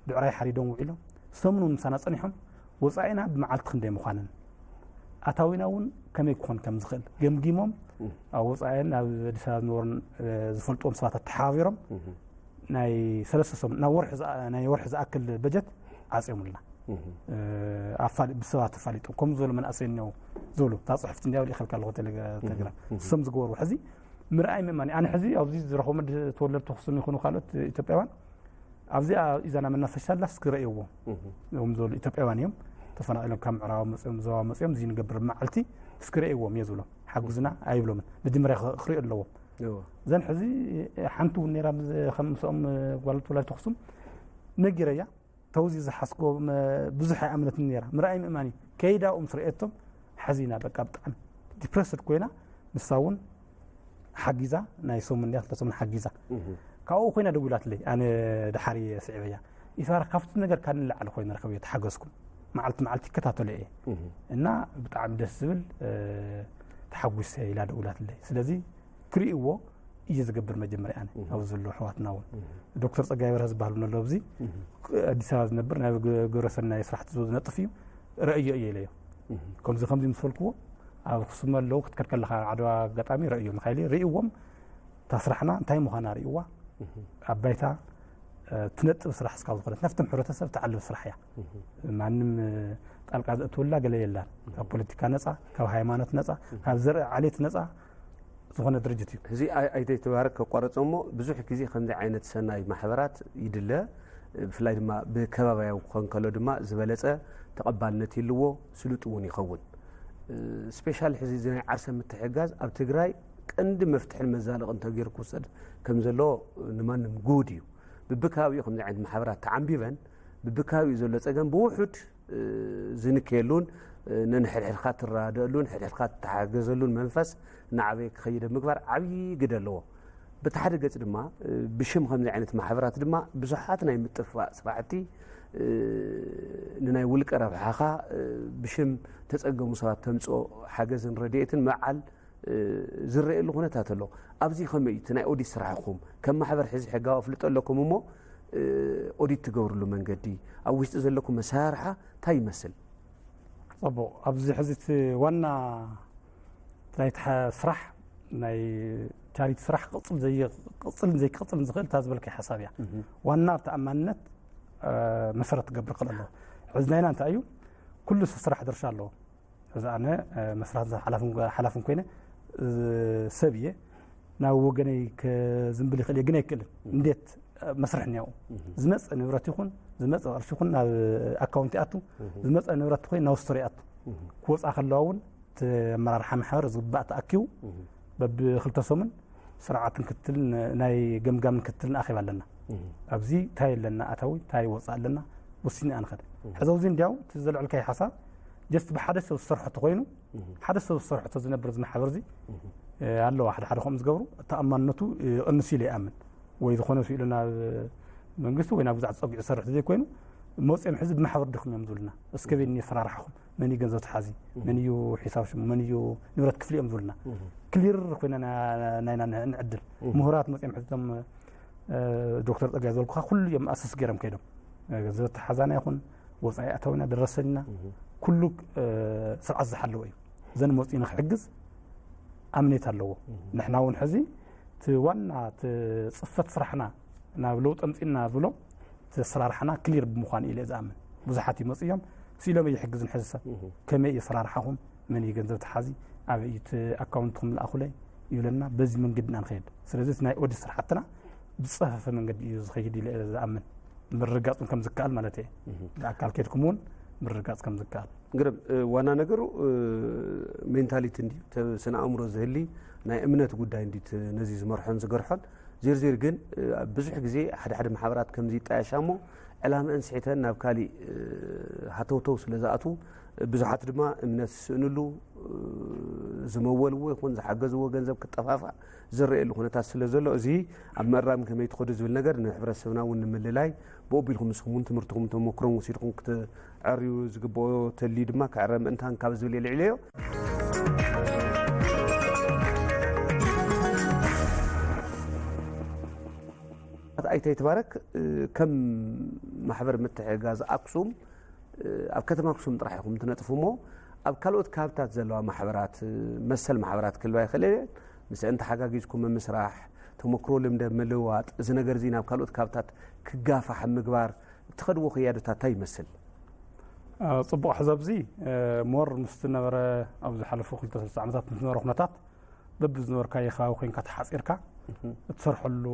ብዕራይ ሓሪዶም ውዒሎም ሰሙን እውን ምሳና ፀኒሖም ወፃኢና ብመዓልቲ ክንደይ ምዃንን ኣታዊና እውን ከመይ ክኾን ከም ዝኽእል ገምጊሞም ኣብ ወፃኢን ኣብ ኣዲስ ኣበባ ዝነበሩን ዝፈልጥዎም ሰባት ኣተሓባቢሮም ናይ ሰለስተ ሰሙን ናብ ወርሒ ናይ ወርሒ ዝኣክል በጀት ዓፅዮምልና። ኣፋሊ ብሰባት ተፋሊጦም ከምዚ ዝበሉ መናእሰይ እኒው ዝብሉ እታ ፅሕፍቲ እንዲያ ልእኸልካ ኣለኹ ቴሌግራም እሶም ዝገበሩ ሕዚ ምርኣይ ምእማን ኣነ ሕዚ ኣብዚ ዝረኸቡ ተወለድቲ ክሱም ይኹኑ ካልኦት ኢትዮጵያውያን ኣብዚኣ ኢዛና መናፈሻ ኣላ፣ እስኪ ረእይዎም። እም። እዞም ዘለዉ ኢትዮጵያውያን እዮም፣ ተፈናቒሎም ካብ ምዕራብ መፅኦም፣ ዞባ መፅኦም፣ እዚ ንገብር መዓልቲ እስኪ ረእይዎም እየ ዝብሎም። ሓግዙና ኣይብሎምን። መጀመርያ ኽ-፣ ክሪኡ ኣለዎም። እዎ። ዘን ሕዚ ሓንቲ እውን ነይራ፣ ምስ-፣ ከም ምስኦም ጓል ወላዲት ኣኽሱም ነጊረያ። ተውዚ ዝሓስኮ መ-፣ ብዙሕ ኣይኣመነትን ነይራ። ምርኣይ ምእማን እዩ። ከይዳ ኦም ስርኤቶም ሓዚና፣ በቃ ብጣዕሚ ዲፕረስድ ኮይና፣ ንሳ እውን ሓጊዛ፣ ናይ ሰሙን ድያ ክልተ ሰሙን ሓጊዛ። እህ። ካብኡ ኮይና ደዊላትለይ፣ ኣነ ደሓር እየ ስዒበያ። ይፋራ፣ ካብቲ ነገር ካብ ንላዕሊ ኮይነ ረኸብዮ፣ ተሓገዝኩም። መዓልቲ መዓልቲ ይከታተሎ እየ። እህ። እና ብጣዕሚ ደስ ዝብል፣ እ፣ ተሓጒሰ ኢላ ደዊላትለይ። ስለዚ ክርእይዎ እየ ዝገብር መጀመርያ ኣነ። እህ። ኣብዚ ዘለዉ ኣሕዋትና እውን። እህ። ዶክተር ጸጋይ በርሀ ዝበሃል እውን ኣሎ ኣብዚ። እህ። ኣዲስ ኣበባ ዝነብር ናይ ግ-፣ ግብረሰናይ ስራሕቲ ዝነጥፍ እዩ። ረእዮ እየ ኢለዮ። እህ። ከምዚ ከምዚ ምስ በልክዎ ኣብ ኣኽሱም ኣለዉ ክትከድ ከለኻ ዓድዋ ኣጋጣሚ ረእዮ ምኻይል ርእይዎም እታ ስራሕና እንታይ ምዃና ርእይዋ። እህ። ኣብ ባይታ፣ እ፣ ትነጥብ ስራሕ እስካብ ዝኾነት ናብቶም ሕብረተሰብ ትዓልብ ስራሕ እያ። እህ። ማንም፣ እ፣ ጣልቃ ዘእትወላ ገለ የላን። ካብ ፖለቲካ ነጻ፣ ካብ ሃይማኖት ነጻ፣ ካብ ዘርኢ ዓሌት ነጻ ዝኾነ ድርጅት እዩ። እዚ ኣይ-፣ ኣይተ ይትባረክ ከቋርጾ እሞ፣ ብዙሕ ግዜ ከምዚ ዓይነት ሰናይ ማሕበራት ይድለ፣ ብፍላይ ድማ ብከባቢያዊ ክኾን ከሎ ድማ ዝበለጸ ተቐባልነት ይልዎ፣ ስሉጥ እውን ይኸውን። ስፔሻል ሕዚ እዚ ናይ ዓርሰ ምትሕግጋዝ ኣብ ትግራይ ቀንዲ መፍትሕን መዛለቕን ተገይሩ ክውሰድ ከም ዘለዎ ንማንም ግሁድ እዩ። ብብከባቢኡ ከምዚ ዓይነት ማሕበራት ተዓንቢበን፣ ብብከባቢኡ ዘሎ ጸገም ብውሑድ፣ እ፣ ዝንከየሉን፣ እ፣ ነንሕድሕድካ ትረዳደእሉን፣ ሕድሕድካ ትተሓገዘሉን መንፈስ እናዓበየ ክኸይድ ኣብ ምግባር ዓብዪ ግደ ኣለዎ። በቲ ሓደ ገጽ ድማ፣ እ፣ ብሽም ከምዚ ዓይነት ማሕበራት ድማ ብዙሓት ናይ ምጥፍፋእ ስራሕቲ፣ እ፣ ንናይ ውልቀ ረብሓኻ፣ እ፣ ብሽም ተጸገሙ ሰባት ተምጽኦ ሓገዝን ረድኤትን ምዕዓል፣ እ፣ ዝረኣየሉ ኩነታት ኣሎ። ኣብዚ ከመይ እዩ እቲ ናይ ኦዲት ስራሕኹም? ከም ማሕበር ሕዚ ሕጋዊ ኣፍልጦ ኣለኩም እሞ፣ እ፣ ኦዲት ትገብርሉ መንገዲ፣ ኣብ ውሽጢ ዘለኩም ኣሰራርሓ እንታይ ይመስል? ጽቡቕ። ኣብዚ ሕዚ እቲ ዋና ናይቲ ሓ-፣ ስራሕ፣ ናይ ቻሪቲ ስራሕ ክቕጽል ዘይ-፣ ክቕጽልን ዘይክቕጽልን ዝኽእል እታ ዝበልካይ ሓሳብ እያ። እህ። ዋና ተኣማንነት፣ እ፣ መሰረት ትገብር ክእል ኣለዎ። ሕዚ ናይና እንታይ እዩ? ኩሉ ሰብ ስራሕ ድርሻ ኣለዎ። ሕዚ ኣነ፣ እ፣ መስራት ሓላፍን፣ ሓላፍን ኮይነ፣ እ፣ ሰብ እየ። ናብ ወገነይ ከዝንብል ይኽእል እየ፣ ግን ኣይክእልን። እህ። እንዴት፣ እ፣ መስርሕ እኒአው። እህ። ዝመፀ ንብረት ይኹን፣ ዝመፀ ቅርሺ ይኹን ናብ ኣካውንት ይኣቱ፣ እህ። ዝመፀ ንብረት ይኹን ናብ ስቶር ይኣቱ። እህ። ክወፃ ከለዋ እውን እቲ ኣመራርሓ ማሕበር ዝግባእ ተኣኪቡ እህ። በብክልተ ሰሙን ስርዓትን ክትልን ናይ ገምጋምን ክትልን ኣኼባ ኣለና። እህ። ኣብዚ እንታይ ኣለና ኣታዊ፣ እንታይ ወፃእ ኣለና ወሲና ንኸድ። እህ። ሕዚ ኣብዚ እንዲያው እቲ ዘልዕልካይ ሓሳብ ጀስት ብሓደ ሰብ ዝሰርሖ ተኾይኑ፣ እህ። ሓደ ሰብ ዝሰርሖ ተዝነብር እዚ ማሕበር እዚ፣ እህ። እ፣ ኣለዋ ሓደ ሓደ ከምኡ ዝገብሩ፣ ተኣማንነቱ ይቕንስ ኢለ ይኣምን። ወይ ዝኾነ ስኢሉ ናብ መንግስቲ ወይ ናብ ግዛዕ ጸጊዑ ዝሰርሕ ዘይኮይኑ፣ መፅኦም ሕዚ ብማሕበር ድኹም እዮም ዝብሉና። እስከ ቤት የሰራርሓኹም፣ መን እዩ ገንዘብ ተሓዚ፣ እህ። መን እዩ ሒሳብ ሽሙ፣ መን እዩ ንብረት ክፍሊ እዮም ዝብሉና። እህ። ክሊር ኮይና ና-፣ ናይና ን-፣ ንዕድል። እህ። ምሁራት መፅኦም ሕዚ እቶም፣ እ፣ ዶክተር ጸጋይ ዝበልኩኻ ኩሉ እዮም ኣሰስ ገይሮም ከይዶም። እ፣ ገንዘብ ተሓዛና ይኹን፣ ወፃኢ ኣታዊና ደረሰና፣ እህ። ኩሉ፣ እ፣ ስርዓት ዝሓለወ እዩ። ዘን መፅኡ ንክሕግዝ ኣምኔት ኣለዎ። እህ። ንሕና እውን ሕዚ እቲ ዋና እቲ ፅፈት ስራሕና ናብ ለውጢ ኣምፂና ብሎ እቲ ኣሰራርሓና ክሊር ብምዃኑ ኢለ ዝኣምን። ብዙሓት ይመፁ እዮም፣ ስኢሎም ይሕግዝን ሕዚ ሰብ እህ። ከመይ እዩ ኣሰራርሓኹም፣ መን እዩ ገንዘብ ተሓዚ፣ ኣበይ እዩ እቲ ኣካውንትኩም ልኣኹለይ ይብለና፣ በዚ መንገዲ ኢና ንኸይድ። ስለዚ እቲ ናይ ኦዲት ስራሕትና ብዝፀፈፈ መንገዲ እዩ ዝኸይድ ኢለ ዝኣምን። ምርጋፅ እውን ከም ዝከኣል ማለት እየ። እህ። ብኣካል ከይድኩም እውን ምርጋፅ ከም ዝከኣል። ግርም፣ እ፣ ዋና ነገሩ፣ እ፣ ሜንታሊቲ እንድዩ፣ ተ-፣ ስነ ኣእምሮ ዝህሊ ናይ እምነት ጉዳይ እንድዩ፣ ት-፣ ነዚ ዝመርሖን ዝገርሖን። ዚርዚር ግን፣ እ፣ ኣብ ብዙሕ ግዜ ሓደ ሓደ ማሕበራት ከምዚ ይጣየሻ እሞ፣ ዕላምአን ስሒተን ናብ ካሊእ፣ እ፣ ሃተውተው ስለ ዝኣትዉ፣ ብዙሓት ድማ እምነት ዝስእንሉ፣ እ፣ ዝመወልዎ ይኹን ዝሓገዝዎ ገንዘብ ክጠፋፋእ ዝረኣየሉ ኩነታት ስለ ዘሎ፣ እዚ ኣብ ምእራም ከመይ ትኸዱ ዝብል ነገር ንሕብረተሰብና እውን ንምልላይ፣ ብኡ ኣቢልኩም ንስኹም እውን ትምህርትኹም ተመክሮን ወሲድኩም ክት-፣ ዕርዩ ዝግብኦ ተልዩ ድማ ክዕረ ምእንታን ካብ ዝብል የልዕለዮ። ኣይተ ይትባረክ፣ እ፣ ከም ማሕበር ምትሕግጋዝ ኣክሱም፣ እ፣ ኣብ ከተማ ኣክሱም ጥራሕ ኢኹም ትነጥፉ እሞ፣ ኣብ ካልኦት ከባብታት ዘለዋ ማሕበራት፣ እ፣ መሰል ማሕበራት ክህልዋ ይኽእል እየን። ምስአን ተሓጋጊዝኩም ምምስራሕ፣ ተመክሮ ልምደ ምልውዋጥ፣ እዚ ነገር እዚ ናብ ካልኦት ከባብታት ክጋፋሕ ምግባር፣ እትኸድዎ ክያዶታት እንታይ ይመስል? እ፣ ጽቡቕ። ሕዚ ኣብዚ፣ እ፣ ሞር ምስ ዝነበረ፣ ኣብ ዝሓለፉ ክልተ ሰለስተ ዓመታት ምስ ዝነበረ ኩነታት፣ በብዝነበርካዮ ከባቢ ኮይንካ ተሓጺርካ፣ እትሰርሐሉ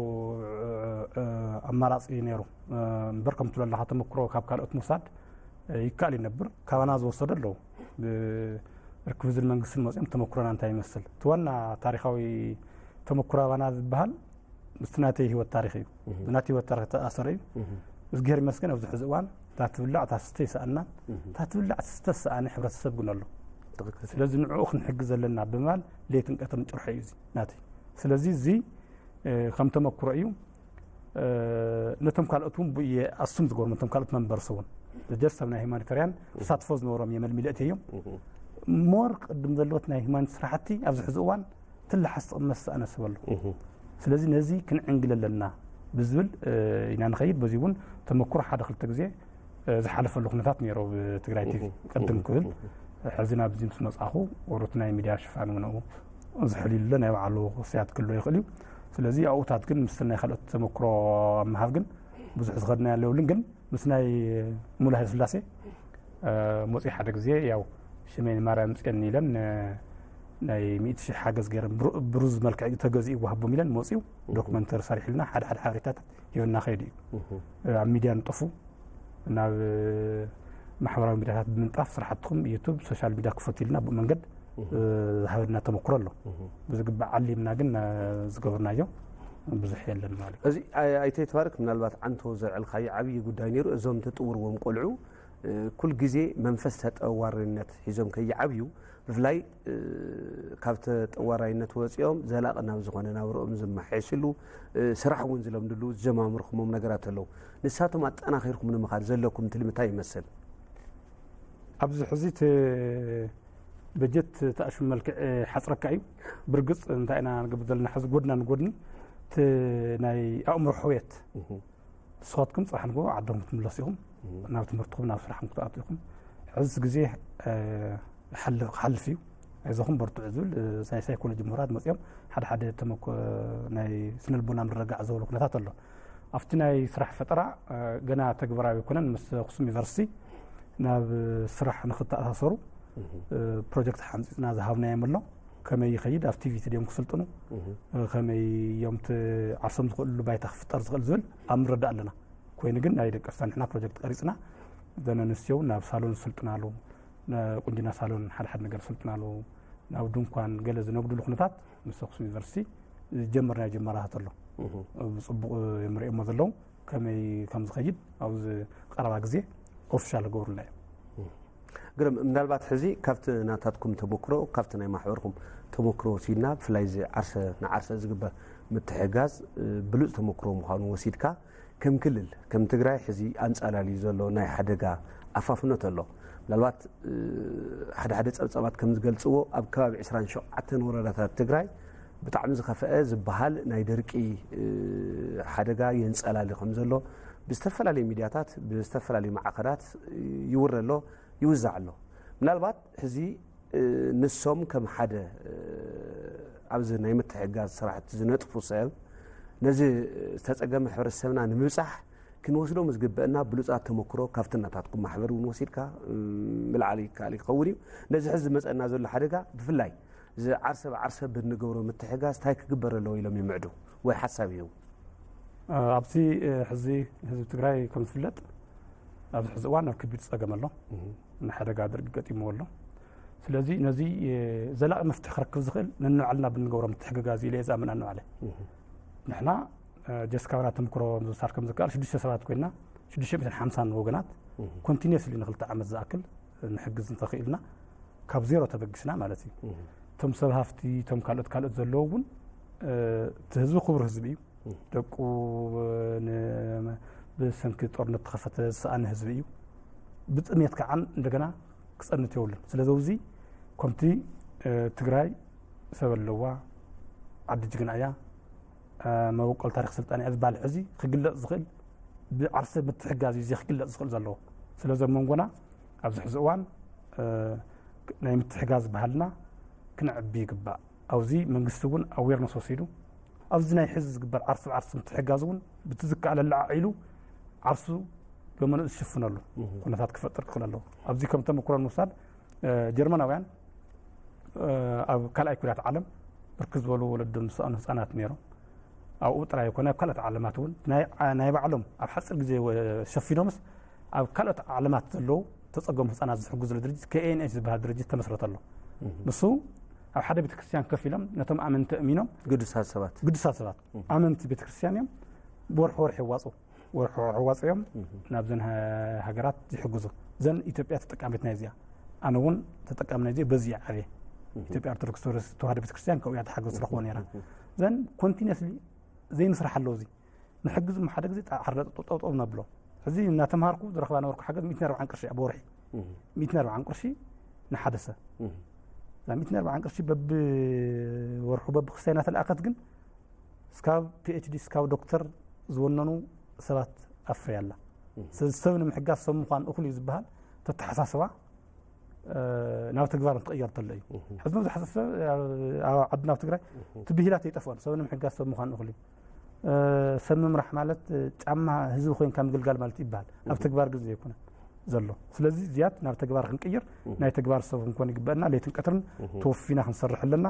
ኣማራፂ ነይሩ። እምበር ከም ትብሎ ኣለካ ተመክሮ ካብ ካልኦት ምውሳድ ይከኣል ይነብር። ካባና ዝወሰዱ ኣለዉ። ርክብ ዝል መንግስትን መፅኦም ተመክሮና እንታይ ይመስል እቲ ዋና ታሪካዊ ተመክሮ ኣባና ዝበሃል ምስቲ ናተይ ህይወት ታሪክ እዩ። ብናተይ ህይወት ታሪክ ተኣሰረ እዩ። እዝግሄር ይመስገን ኣብዚ ሕዚ እዋን እታ ትብላዕ እታ ስተ ይሰኣና። እታ ትብላዕ ስተ ዝሰኣነ ሕብረተሰብ ግን ኣሎ። ስለዚ ንዕኡ ክንሕግዝ ዘለና ብምባል ለይትን ቀትርን ጭርሖ እዩ እዚ ናተይ። ስለዚ እዚ ከም ተመክሮ እዩ። ነቶም ካልኦት እውን ብየ ኣሱም ዝገብሩ ነቶም ካልኦት መንበርስ እውን ጀስት ኣብ ናይ ሂማኒታርያን ተሳትፎ ዝነበሮም እየ መልሚለ እትዮም። ሞር ቅድም ዘለዎት ናይ ሂማኒት ስራሕቲ ኣብዚ ሕዚ እዋን ትላሓስ ጥቕመስ ኣነስበሉ። ስለዚ ነዚ ክንዕንግል ኣለና ብዝብል ኢና ንኸይድ። በዚ እውን ተመክሮ ሓደ ክልተ ግዜ ዝሓለፈሉ ኩነታት ነይሮ ብትግራይ ቲቪ ቅድም ክብል ሕዚ ናብዚ ምስ መፃኹ ወሩት ናይ ሚድያ ሽፋን ምንኡ ዝሕልዩለ ናይ ባዕሉ ክስያት ክህልዎ ይኽእል እዩ። ስለዚ ኣብኡታት ግን ምስ ናይ ካልኦት ተመክሮ ኣብ ምሃብ ግን ብዙሕ ዝኸድና ያለውልን ግን ምስ ናይ ሙሉ ሃይለ ስላሴ መፂኡ ሓደ ግዜ ያው ሽመይ ንማርያም ፅዮን ኢለን ናይ ሚእቲ ሽሕ ሓገዝ ገይረን ብሩዝ መልክዕ እዩ ተገዚኡ ይወሃቦም ኢለን መፂኡ ዶክመንተሪ ሰሪሕልና ሓደ ሓደ ሓበሬታታት ሂበና ከይዱ እዩ። ኣብ ሚድያ ንጠፉ ናብ ማሕበራዊ ሚድያታት ብምንጣፍ ስራሕትኹም ዩቱብ ሶሻል ሚድያ ክፈቱ ኢልና ብኡ መንገድ ዝሃበና ተመክሮ ኣሎ። ብዝግባእ ዓሊምና ግን ዝገበርናዮ ብዙሕ የለን ማለት እዩ። እዚ ኣይተ ይትባረክ ምናልባት ዓንቶ ዘልዐልካዮ ዓብዪ ጉዳይ ነይሩ። እዞም ትጥውርዎም ቆልዑ ኩል ግዜ መንፈስ ተጠዋርነት ሒዞም ከይዓብዩ ብፍላይ ካብ ተጠዋራይነት ወፂኦም ዘላቒ ናብ ዝኾነ ናብርኦም ዝመሓየሽሉ ስራሕ እውን ዝለምድሉ ዝጀማምርኩሞም ነገራት ኣለዉ። ንሳቶም ኣጠናኺርኩም ንምኻድ ዘለኩም ትልሚ እንታይ ይመስል? ኣብዚ ሕዚ እቲ በጀት ተኣሽሙ መልክዕ ሓፅረካ እዩ። ብርግፅ እንታይ ኢና ንገብር ዘለና ሕዚ ጎድና ንጎድኒ እቲ ናይ ኣእምሮ ሕውየት ንስኻትኩም ፅባሕ ንግሆ ዓድኹም ክትምለሱ ኢኹም፣ ናብ ትምህርትኹም ናብ ስራሕኩም ክትኣትዉ ኢኹም። ሕዚ ግዜ ክሓልፍ እዩ፣ ኣይዞኹም በርትዑ ዝብል ናይ ሳይኮሎጂ ምሁራት መፂኦም ሓደ ሓደ ተመኮ ናይ ስነልቦና ምርግጋዕ ዝበሉ ኩነታት ኣሎ። ኣብቲ ናይ ስራሕ ፈጠራ ገና ተግባራዊ ኣይኮነን። ምስ ኣክሱም ዩኒቨርሲቲ ናብ ስራሕ ንክተኣሳሰሩ ፕሮጀክት ሓንፂፅና ዝሃብናዮም ኣሎ። ከመይ ይኸይድ ኣብ ቲቪቲ ድዮም ክስልጥኑ ከመይ እዮም ዓርሶም ዝኽእልሉ ባይታ ክፍጠር ዝኽእል ዝብል ኣብ ምረዳእ ኣለና። ኮይኑ ግን ናይ ደቂ ኣንስትዮ ንሕና ፕሮጀክት ቀሪፅና እዘን ኣንስትዮ እውን ናብ ሳሎን ዝስልጥናሉ ቁንጅና ሳሎን ሓደ ሓደ ነገር ዝስልጥናሉ ናብ ድንኳን ገለ ዝነግድሉ ኩነታት ምስ ኣክሱም ዩኒቨርሲቲ ዝጀመርናዮ ጀመራታት ኣሎ። ብፅቡቕ እዮም ርእዮሞ ዘለዉ ከመይ ከም ዝኸይድ ኣብዚ ቀረባ ግዜ ኦፊሻል ክገብሩልና እዮም። ግርም ምናልባት ሕዚ ካብቲ ናታትኩም ተመክሮ ካብቲ ናይ ማሕበርኩም ተመክሮ ወሲድና ብፍላይ እዚ ዓርሰ ንዓርሰ ዝግበር ምትሕጋዝ ብሉፅ ተመክሮ ምዃኑ ወሲድካ ከም ክልል ከም ትግራይ ሕዚ ኣንፃላልዩ ዘሎ ናይ ሓደጋ ኣፋፍኖት ኣሎ። ምናልባት ሓደ ሓደ ፀብፀባት ከም ዝገልፅዎ ኣብ ከባቢ ዕስራን ሸውዓተን ወረዳታት ትግራይ ብጣዕሚ ዝኸፍአ ዝበሃል ናይ ደርቂ ሓደጋ የንፀላሊ ከም ዘሎ ብዝተፈላለዩ ሚድያታት ብዝተፈላለዩ ማዕኸናት ይውረ ኣሎ ይውዛዕ ኣሎ። ምናልባት ሕዚ ንሶም ከም ሓደ ኣብዚ ናይ ምትሕጋዝ ስራሕቲ ዝነጥፉ ሰብ ነዚ ዝተፀገመ ሕብረተሰብና ንምብፃሕ ክንወስዶ ዝግበአና ብሉፃት ተመክሮ ካብቲ ናታትኩም ማሕበር እውን ወሲድካ ምልዓል ይከኣል ይኸውን እዩ። ነዚ ሕዚ ዝመፀና ዘሎ ሓደጋ ብፍላይ እዚ ዓርሰ ብዓርሰ ብንገብሮ ምትሕጋዝ እንታይ ክግበር ኣለዎ ኢሎም ይምዕዱ ወይ ሓሳብ ይህቡ? ኣብዚ ሕዚ ህዝቢ ትግራይ ከም ዝፍለጥ ኣብዚ ሕዚ እዋን ኣብ ከቢድ ፀገም ኣሎ። ንሓደጋ ድርቂ ገጢምዎ ኣሎ። ስለዚ ነዚ ዘላቂ መፍትሒ ክረክብ ዝኽእል ነንባዕልና ብንገብሮ ምትሕግጋዝ ኢለ እየ ዝኣምን ኣነ ባዕለ። ንሕና ጀስካብና ተምክሮ ምዝሳር ከም ዝከኣል ሽዱሽተ ሰባት ኮይና ሽዱሽተ ሚእትን ሓምሳን ወገናት ኮንቲኒየስሊ ንክልተ ዓመት ዝኣክል ንሕግዝ እንተኽኢልና ካብ ዜሮ ተበጊስና ማለት እዩ። እቶም ሰብ ሃፍቲ እቶም ካልኦት ካልኦት ዘለዉ እውን እቲ ህዝቢ ክቡር ህዝቢ እዩ። ደቁ ብሰንኪ ጦርነት ተኸፈተ ዝሰኣነ ህዝቢ እዩ። ብጥሜት ከዓን እንደገና ክፀንት የብሉን። ስለዚ ኣብዚ ከምቲ ትግራይ ሰብ ኣለዋ ዓዲ ጅግና እያ መበቆል ታሪክ ስልጣን እያ ዝበሃል ሕዚ ክግለፅ ዝኽእል ብዓርሰ ምትሕጋዝ እዩ ክግለፅ ዝኽእል ዘለዎ። ስለዚ ኣብ መንጎና ኣብዚ ሕዚ እዋን ናይ ምትሕጋዝ ባህልና ክነዕቢ ይግባእ። ኣብዚ መንግስቲ እውን ኣዌርነስ ወሲዱ ኣብዚ ናይ ሕዚ ዝግበር ዓርሲ ብዓርሲ ምትሕጋዝ እውን ብቲ ዝከኣለሉ ዓዒሉ ዓርሱ ብመንኡ ዝሽፍነሉ ኩነታት ክፈጥር ክኽእል ኣለዎ። ኣብዚ ከም ተመክሮ ንምውሳድ ጀርመናውያን ኣብ ካልኣይ ኩናት ዓለም ብርክት ዝበሉ ወለዶም ዝሰኣኑ ህፃናት ነይሮም። ኣብኡ ጥራይ ይኮነ ኣብ ካልኦት ዓለማት እውን ናይ ባዕሎም ኣብ ሓፂር ግዜ ሸፊኖምስ ኣብ ካልኦት ዓለማት ዘለዉ ተፀገሙ ህፃናት ዝሕግዙ ድርጅት ኬኤንኤች ዝበሃል ድርጅት ተመስረተ ኣሎ። ንሱ ኣብ ሓደ ቤተክርስትያን ከፍ ኢሎም ነቶም ኣመንቲ እሚኖም ግዱሳት ሰባት ግዱሳት ሰባት ኣመንቲ ቤተክርስትያን እዮም። ወርሒ ወርሒ ይዋፁ ወርሒ ወርሒ ይዋፁ እዮም። ናብዘን ሃገራት ይሕግዙ። ዘን ኢትዮጵያ ተጠቃሚት ናይ እዚኣ ኣነ እውን ተጠቃሚ ናይ እዚኣ በዚ ዓብየ ኢትዮጵያ ኦርቶዶክስ ተዋህዶ ቤተክርስትያን ከውያ ተሓገዝ ረኽቦ ነራ። ዘን ኮንቲኒስሊ ዘይንስራሕ ኣለዉ እዚ ንሕግዝ ሓደ ግዜ ሓርደ ጠጠው ነብሎ። ሕዚ እናተምሃርኩ ዝረኽባ ነበርኩ ሓገዝ ሚእትን ኣርባዓን ቅርሺ ኣብ ወርሒ ሚእትን ኣርባዓን ቅርሺ ንሓደ ሰብ። እዛ ሚእትን ኣርባዓን ቅርሺ በብወርሑ በብክስታይ እናተለኣከት ግን እስካብ ፒኤችዲ እስካብ ዶክተር ዝወነኑ ሰባት ኣፍርያ ኣላ። ስለዚ ሰብ ንምሕጋዝ ሰብ ምዃን እኹል እዩ ዝበሃል ተተሓሳስባ ናብ ተግባር እንትቕየር ተሎ እዩ። ሕዚ መብዛሕትኡ ሰብ ኣብ ዓድና ኣብ ትግራይ እቲ ብሂላት ኣይጠፍኦን። ሰብ ንምሕጋዝ ሰብ ምዃን እኹል እዩ። ሰብ ምምራሕ ማለት ጫማ ህዝቢ ኮይንካ ምግልጋል ማለት ይበሃል። ኣብ ተግባር ግን ዘይኮነ ዘሎ። ስለዚ ዝያድ ናብ ተግባር ክንቅይር ናይ ተግባር ሰብ ክንኮን ይግበአና። ለይትን ቀትርን ተወፊና ክንሰርሕ ኣለና።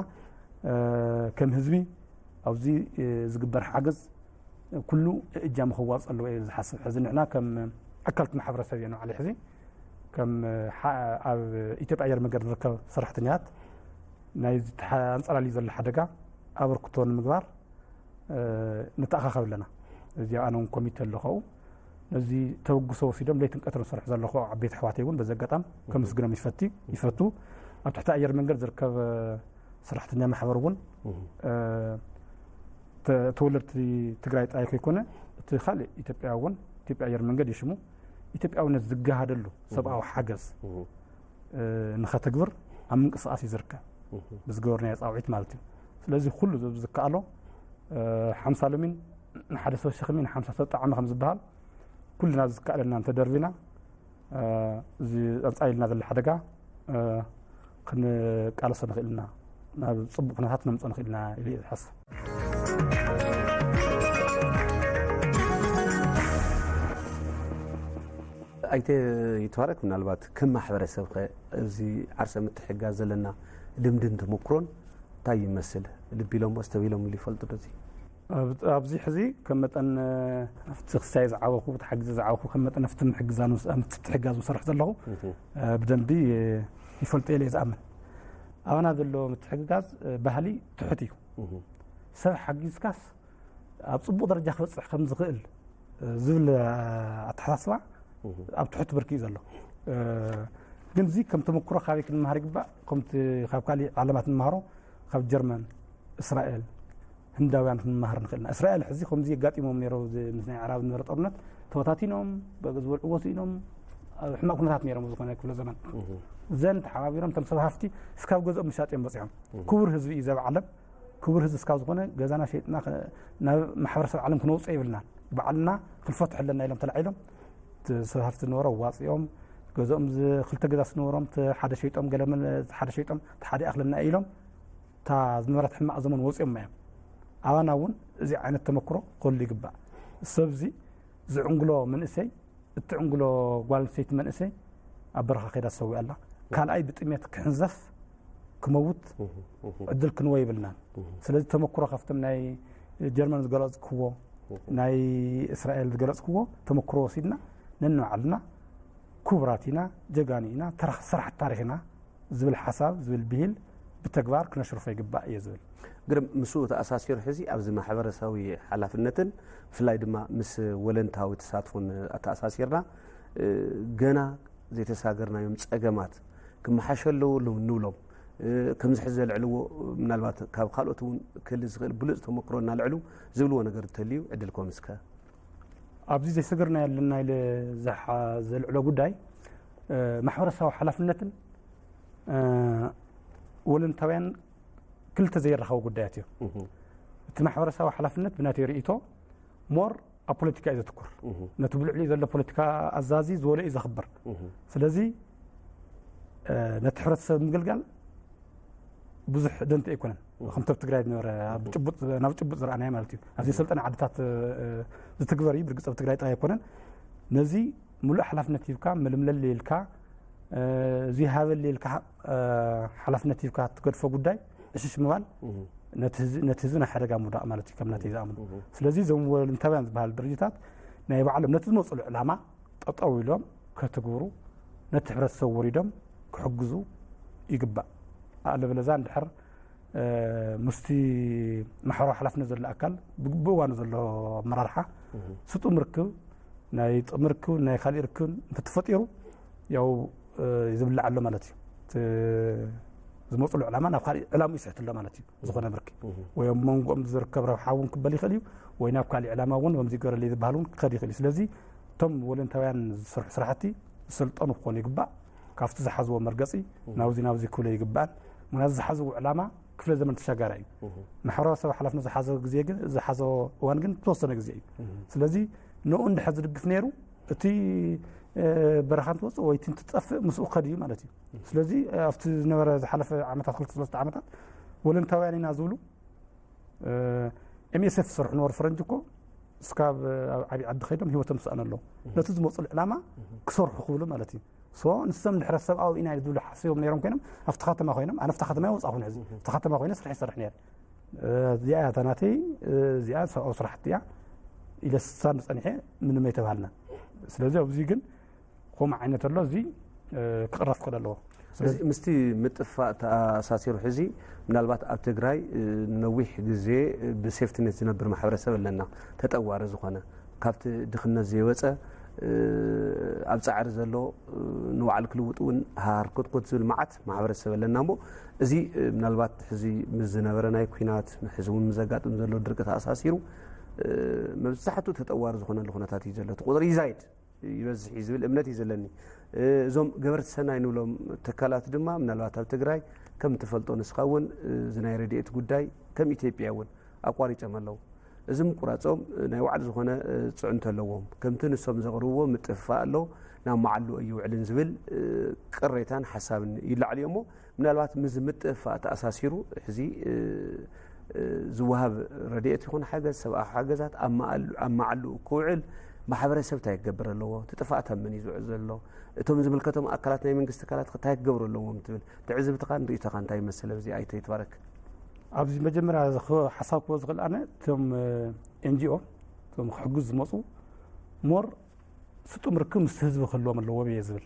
ከም ህዝቢ ኣብዚ ዝግበር ሓገዝ ኩሉ እጃሙ ከዋፅ ኣለዎ እየ ዝሓስብ። ሕዚ ንሕና ከም ኣካልቲ ማሕበረሰብ እየ ንባዕለይ ሕዚ ከም ኣብ ኢትዮጵያ ኣየር መንገድ ንርከብ ሰራሕተኛታት ናይ ኣንፀላልዩ ዘሎ ሓደጋ ኣበርክቶ ንምግባር ንተኣኻኸብ ኣለና። እዚ ኣነ እውን ኮሚቴ ኣለኸው ነዚ ተበግሶ ወሲዶም ለይትን ቀትርን ዝሰርሑ ዘለኹ ዓበይቲ ኣሕዋተይ እውን በዚ ኣጋጣሚ ከምስግኖም ይፈቲ ይፈቱ። ኣብ ትሕቲ ኣየር መንገድ ዝርከብ ሰራሕተኛ ማሕበር እውን ተወለድቲ ትግራይ ጥራይ ከይኮነ እቲ ካልእ ኢትዮጵያ እውን ኢትዮጵያ ኣየር መንገድ ይሽሙ ኢትዮጵያውነት ዝገሃደሉ ሰብኣዊ ሓገዝ ንኸተግብር ኣብ ምንቅስቃስ እዩ ዝርከብ ብዝገበርናዮ ፃውዒት ማለት እዩ። ስለዚ ኩሉ ዝከኣሎ ሓምሳ ሎሚን ንሓደ ሰብ ሸኽሚ ንሓምሳ ሰብ ጣዕሚ ከም ዝበሃል ኩልና ዝከኣለና እንተደርቢና እዚ ኣንፃሊልና ዘሎ ሓደጋ ክንቃለሶ ንኽእል ኢና ናብ ፅቡቅ ኩነታት ነምፅኦ ንኽእል ኢና ኢለ እየ ዝሓስብ። ኣይተ ይትባረክ ምናልባት ከም ማሕበረሰብ ኸ እዚ ዓርሰ ምትሕጋዝ ዘለና ልምድን ተመክሮን እንታይ ይመስል? ልቢ ኢሎምዎ ኣስተብሂሎምሉ ይፈልጡ ዶ? እዚ ኣብዚ ሕዚ ከም መጠን ኣብቲ ክሳይ ዝዓበኹ ተሓጊዘ ዝዓበኹ ከም መጠን ኣብቲ ምሕግዛን ምስ- ኣብቲ ምትሕጋዝ ዝሰርሕ ዘለኹ ብደንቢ ይፈልጡ ኢለ እየ ዝኣምን። ኣባና ዘሎ ምትሕግጋዝ ባህሊ ትሑት እዩ። ሰብ ሓጊዝካስ ኣብ ፅቡቅ ደረጃ ክበፅሕ ከም ዝኽእል ዝብል ኣተሓሳስባ ኣብ ትሑት ብርኪ እዩ ዘሎ። ግን እዚ ከም ተመክሮ ካበይ ክንመሃር ይግባእ? ከምቲ ካብ ካሊእ ዓለማት ንመሃሮ ካብ ጀርመን፣ እስራኤል፣ ህንዳውያን ክንመሃር ንኽእል ኢና። እስራኤል ሕዚ ከምዚ የጋጢሞም ነይሩ፣ እዚ ምስ ናይ ኣዕራብ ዝነበረ ጦርነት ተበታቲኖም፣ በ- ዝበልዕዎ ስኢኖም፣ ኣብ ሕማቕ ኩነታት ነይሮም፣ ኣብ ዝኾነ ክፍለ ዘመን። እዘን ተሓባቢሮም፣ እቶም ሰብ ሃፍቲ እስካብ ገዝኦም ምሻጥ እዮም በፂሖም። ክቡር ህዝቢ እዩ ዘብ ዓለም፣ ክቡር ህዝቢ እስካብ ዝኾነ ገዛና ሸይጥና ከ- ናብ ማሕበረሰብ ዓለም ክነውፅኦ የብልናን፣ ባዕልና ክንፈትሖ ኣለና ኢሎም ተላዒሎም፣ እቲ ሰብ ሃፍቲ ዝነበሮ ዋፂኦም፣ ገዝኦም ዝ- ክልተ ገዛ ዝነበሮም እቲ ሓደ ሸይጦም፣ ገለ መለ- እቲ ሓደ ሸይጦም፣ እቲ ሓደ ይኣኽለና ኢሎም፣ እታ ዝነበረት ሕማቕ ዘመን ወፂኦም እዮም። ኣባና እውን እዚ ዓይነት ተመክሮ ክህሉ ይግባእ። ሰብ እዚ ዝዕንግሎ መንእሰይ፣ እትዕንግሎ ጓል ኣንስተይቲ መንእሰይ ኣብ በረኻ ከይዳ ትሰዊኣ ኣላ። ካልኣይ ብጥሜት ክሕንዘፍ ክመውት ዕድል ክንወ የብልናን። ስለዚ ተመክሮ ካብቶም ናይ ጀርመን ዝገለፅክዎ ናይ እስራኤል ዝገለፅክዎ ተመክሮ ወሲድና ነንባዕልና ክቡራት ኢና፣ ጀጋኑ ኢና፣ ተራ- ሰራሕቲ ታሪኽ ኢና ዝብል ሓሳብ ዝብል ብሂል ብተግባር ክነሽርፎ ይግባእ እየ ዝብል። ግርም ምስኡ ተኣሳሲሩ ሕዚ ኣብዚ ማሕበረሰባዊ ሓላፍነትን ብፍላይ ድማ ምስ ወለንታዊ ተሳትፎን ኣተኣሳሲርና እ፣ ገና ዘይተሳገርናዮም ፀገማት ክመሓሸ ኣለዎ ሎም- ንብሎም እ፣ ከምዚ ሕዚ ዘልዕልዎ ምናልባት ካብ ካልኦት እውን ክህሊ ዝኽእል ብሉፅ ተመክሮ እናልዕሉ ዝብልዎ ነገር እንተልዩ ዕድልኩም እስከ ኣብዚ ዘይሰገርናዮ ኣለና ኢለ ዝሓ- ዘልዕሎ ጉዳይ እ፣ ማሕበረሰባዊ ሓላፍነትን እ፣ ወለንታውያን ክልተ ዘይራኸቡ ጉዳያት እዮም። እቲ ማሕበረሰባዊ ሓላፍነት ብናተይ ርእይቶ ሞር ኣብ ፖለቲካ እዩ ዘትኩር። ነቲ ብልዕሊኡ ዘሎ ፖለቲካ ኣዛዚ ዝበሎ እዩ ዘኽብር። ስለዚ እ፣ ነቲ ሕብረተሰብ ምግልጋል ብዙሕ ደንተ ኣይኮነን። ከምቲ ኣብ ትግራይ ዝነበረ ኣብ ጭቡጥ ናብ ጭቡጥ ዝረኣናዮ ማለት እዩ። ኣብ ዘይሰልጠነ ዓድታት እ፣ ዝትግበር እዩ። ብርግፅ ኣብ ትግራይ ጥራይ ኣይኮነን። ነዚ ሙሉእ ሓላፍነት ሂብካ መልምለል ኢልካ እ፣ እዚ ሃበል ኢልካ እ፣ ሓላፍነት ሂብካ ትገድፎ ጉዳይ እሽሽ ምባል ነቲ ህዝቢ ናይ ሓደጋ ምውዳቕ ማለት እዩ ከም ናተይ ዝኣምኑ። ስለዚ እዞም ወለንታውያን ዝበሃሉ ድርጅታት ናይ ባዕሎም ነቲ ዝመፅሉ ዕላማ ጠጠው ኢሎም ከትግብሩ፣ ነቲ ሕብረተሰብ ወሪዶም ክሕግዙ ይግባእ። ኣለበለዛ እንድሕር ምስቲ ማሕበራዊ ሓላፍነት ዘሎ ኣካል ብእዋኑ ዘሎ ኣመራርሓ ስጡም ርክብ ናይ ጥቕሚ ርክብ ናይ ካሊእ ርክብ እንተተፈጢሩ ያው ዝብላዕ ኣሎ ማለት እዩ። ዝመፅሉ ዕላማ ናብ ካሊእ ዕላማ ይስሕት ኣሎ ማለት እዩ። ዝኾነ ብርኪ ወይ ኣብ መንጎኦም ዝርከብ ረብሓ እውን ክበል ይኽእል እዩ፣ ወይ ናብ ካሊእ ዕላማ እውን ከምዚ ገረለይ ዝበሃል እውን ክኸድ ይኽእል እዩ። ስለዚ እቶም ወለንታውያን ዝሰርሑ ስራሕቲ ዝሰልጠኑ ክኾኑ ይግባእ። ካብቲ ዝሓዝዎ መርገፂ ናብዚ ናብዚ ክብሎ ይግባእን። ምክንያቱ ዝሓዝዎ ዕላማ ክፍለ ዘመን ተሻጋሪ እዩ። ማሕበራዊ ሰብ ሓላፍነት ዝሓዞ ግዜ ግን ዝሓዞ እዋን ግን ዝተወሰነ ግዜ እዩ። ስለዚ ንኡ እንድሕር ዝድግፍ ነይሩ እቲ በረኻ እንትወፅእ ወይ እቲ እንትጠፍእ ምስኡ ከድ እዩ ማለት እዩ። ስለዚ ኣብቲ ዝነበረ ዝሓለፈ ዓመታት ክልተ ሰለስተ ዓመታት ወለንታውያን ኢና ዝብሉ ኤምኤስኤፍ ዝሰርሑ ነበሩ ፈረንጂ እኮ እስካብ ዓብዪ ዓዲ ከይዶም ህይወቶም ዝሰኣኑ ኣለዉ። ነቲ ዝመፅሉ ዕላማ ክሰርሑ ክብሉ ማለት እዩ። ሶ ንሶም ድሕረ ሰብኣዊ ኢና ዝብሉ ሓሲቦም ነይሮም ኮይኖም ኣብቲ ከተማ ኮይኖም ኣነ ኣብቲ ከተማ ይወፃኹ ሕዚ ኣብቲ ከተማ ኮይነ ስራሕ ይሰርሕ ነይረ። እዚኣ እያ እታ ናተይ እዚኣ ሰብኣዊ ስራሕቲ እያ ኢለ ስሳን ፀኒሐ ምንም ኣይተባሃልና። ስለዚ ኣብዚ ግን ከምኡ ዓይነት ኣሎ እዚ ክቕረፍ ክኽእል ኣለዎ። ስለዚ ምስቲ ምጥፋእ ተኣሳሲሩ ሕዚ ምናልባት ኣብ ትግራይ ነዊሕ ግዜ ብሴፍትኔት ዝነብር ማሕበረሰብ ኣለና። ተጠዋሪ ዝኾነ ካብቲ ድኽነት ዘይወፀ ኣብ ፃዕሪ ዘሎ ንባዕሉ ክልውጥ እውን ሃርኮትኮት ዝብል መዓት ማሕበረሰብ ኣለና እሞ እዚ ምናልባት ሕዚ ምስ ዝነበረ ናይ ኲናት ሕዚ እውን ምስ ዘጋጥም ዘሎ ድርቂ ተኣሳሲሩ መብዛሕትኡ ተጠዋሪ ዝኾነሉ ኩነታት እዩ ዘሎ። እቲ ቁፅሪ ይዛይድ ይበዝሕ እዩ ዝብል እምነት እዩ ዘለኒ። እዞም ገበርቲ ሰናይ ንብሎም ትካላት ድማ ምናልባት ኣብ ትግራይ ከም እትፈልጦ ንስኻ እውን እዚ ናይ ረድኤት ጉዳይ ከም ኢትዮጵያ እውን ኣቋሪጾም ኣለዉ። እዚ ምቁራጾም ናይ ባዕሉ ዝኾነ ፅዕንቶ ኣለዎም። ከምቲ ንሶም ዘቕርብዎ ምጥፍፋእ ኣሎ ናብ መዓሉ ኣይውዕልን ዝብል ቅሬታን ሓሳብን ይላዕል እዩ እሞ ምናልባት ምስ ምጥፍፋእ ተኣሳሲሩ ሕዚ ዝወሃብ ረድኤት ይኹን ሓገዝ ሰብኣዊ ሓገዛት ኣብ መዓሉ ክውዕል ማሕበረሰብ እንታይ ክገብር ኣለዎ? እቲ ጥፍኣት ኣብ መን እዩ ዝውዕል ዘሎ? እቶም ዝምልከቶም ኣካላት ናይ መንግስቲ ኣካላት እንታይ ክገብሩ ኣለዎም ትብል? ትዕዝብትኻን ርእይቶኻን እንታይ ይመስል? ኣብዚ ኣይተ ይትባረክ። ኣብዚ መጀመርያ ሓሳብ ክበ ዝኽእል ኣነ እቶም ኤንጂኦ እቶም ክሕግዙ ዝመፁ ሞር ስጡም ርክብ ምስ ህዝቢ ክህልዎም ኣለዎም እየ ዝብል።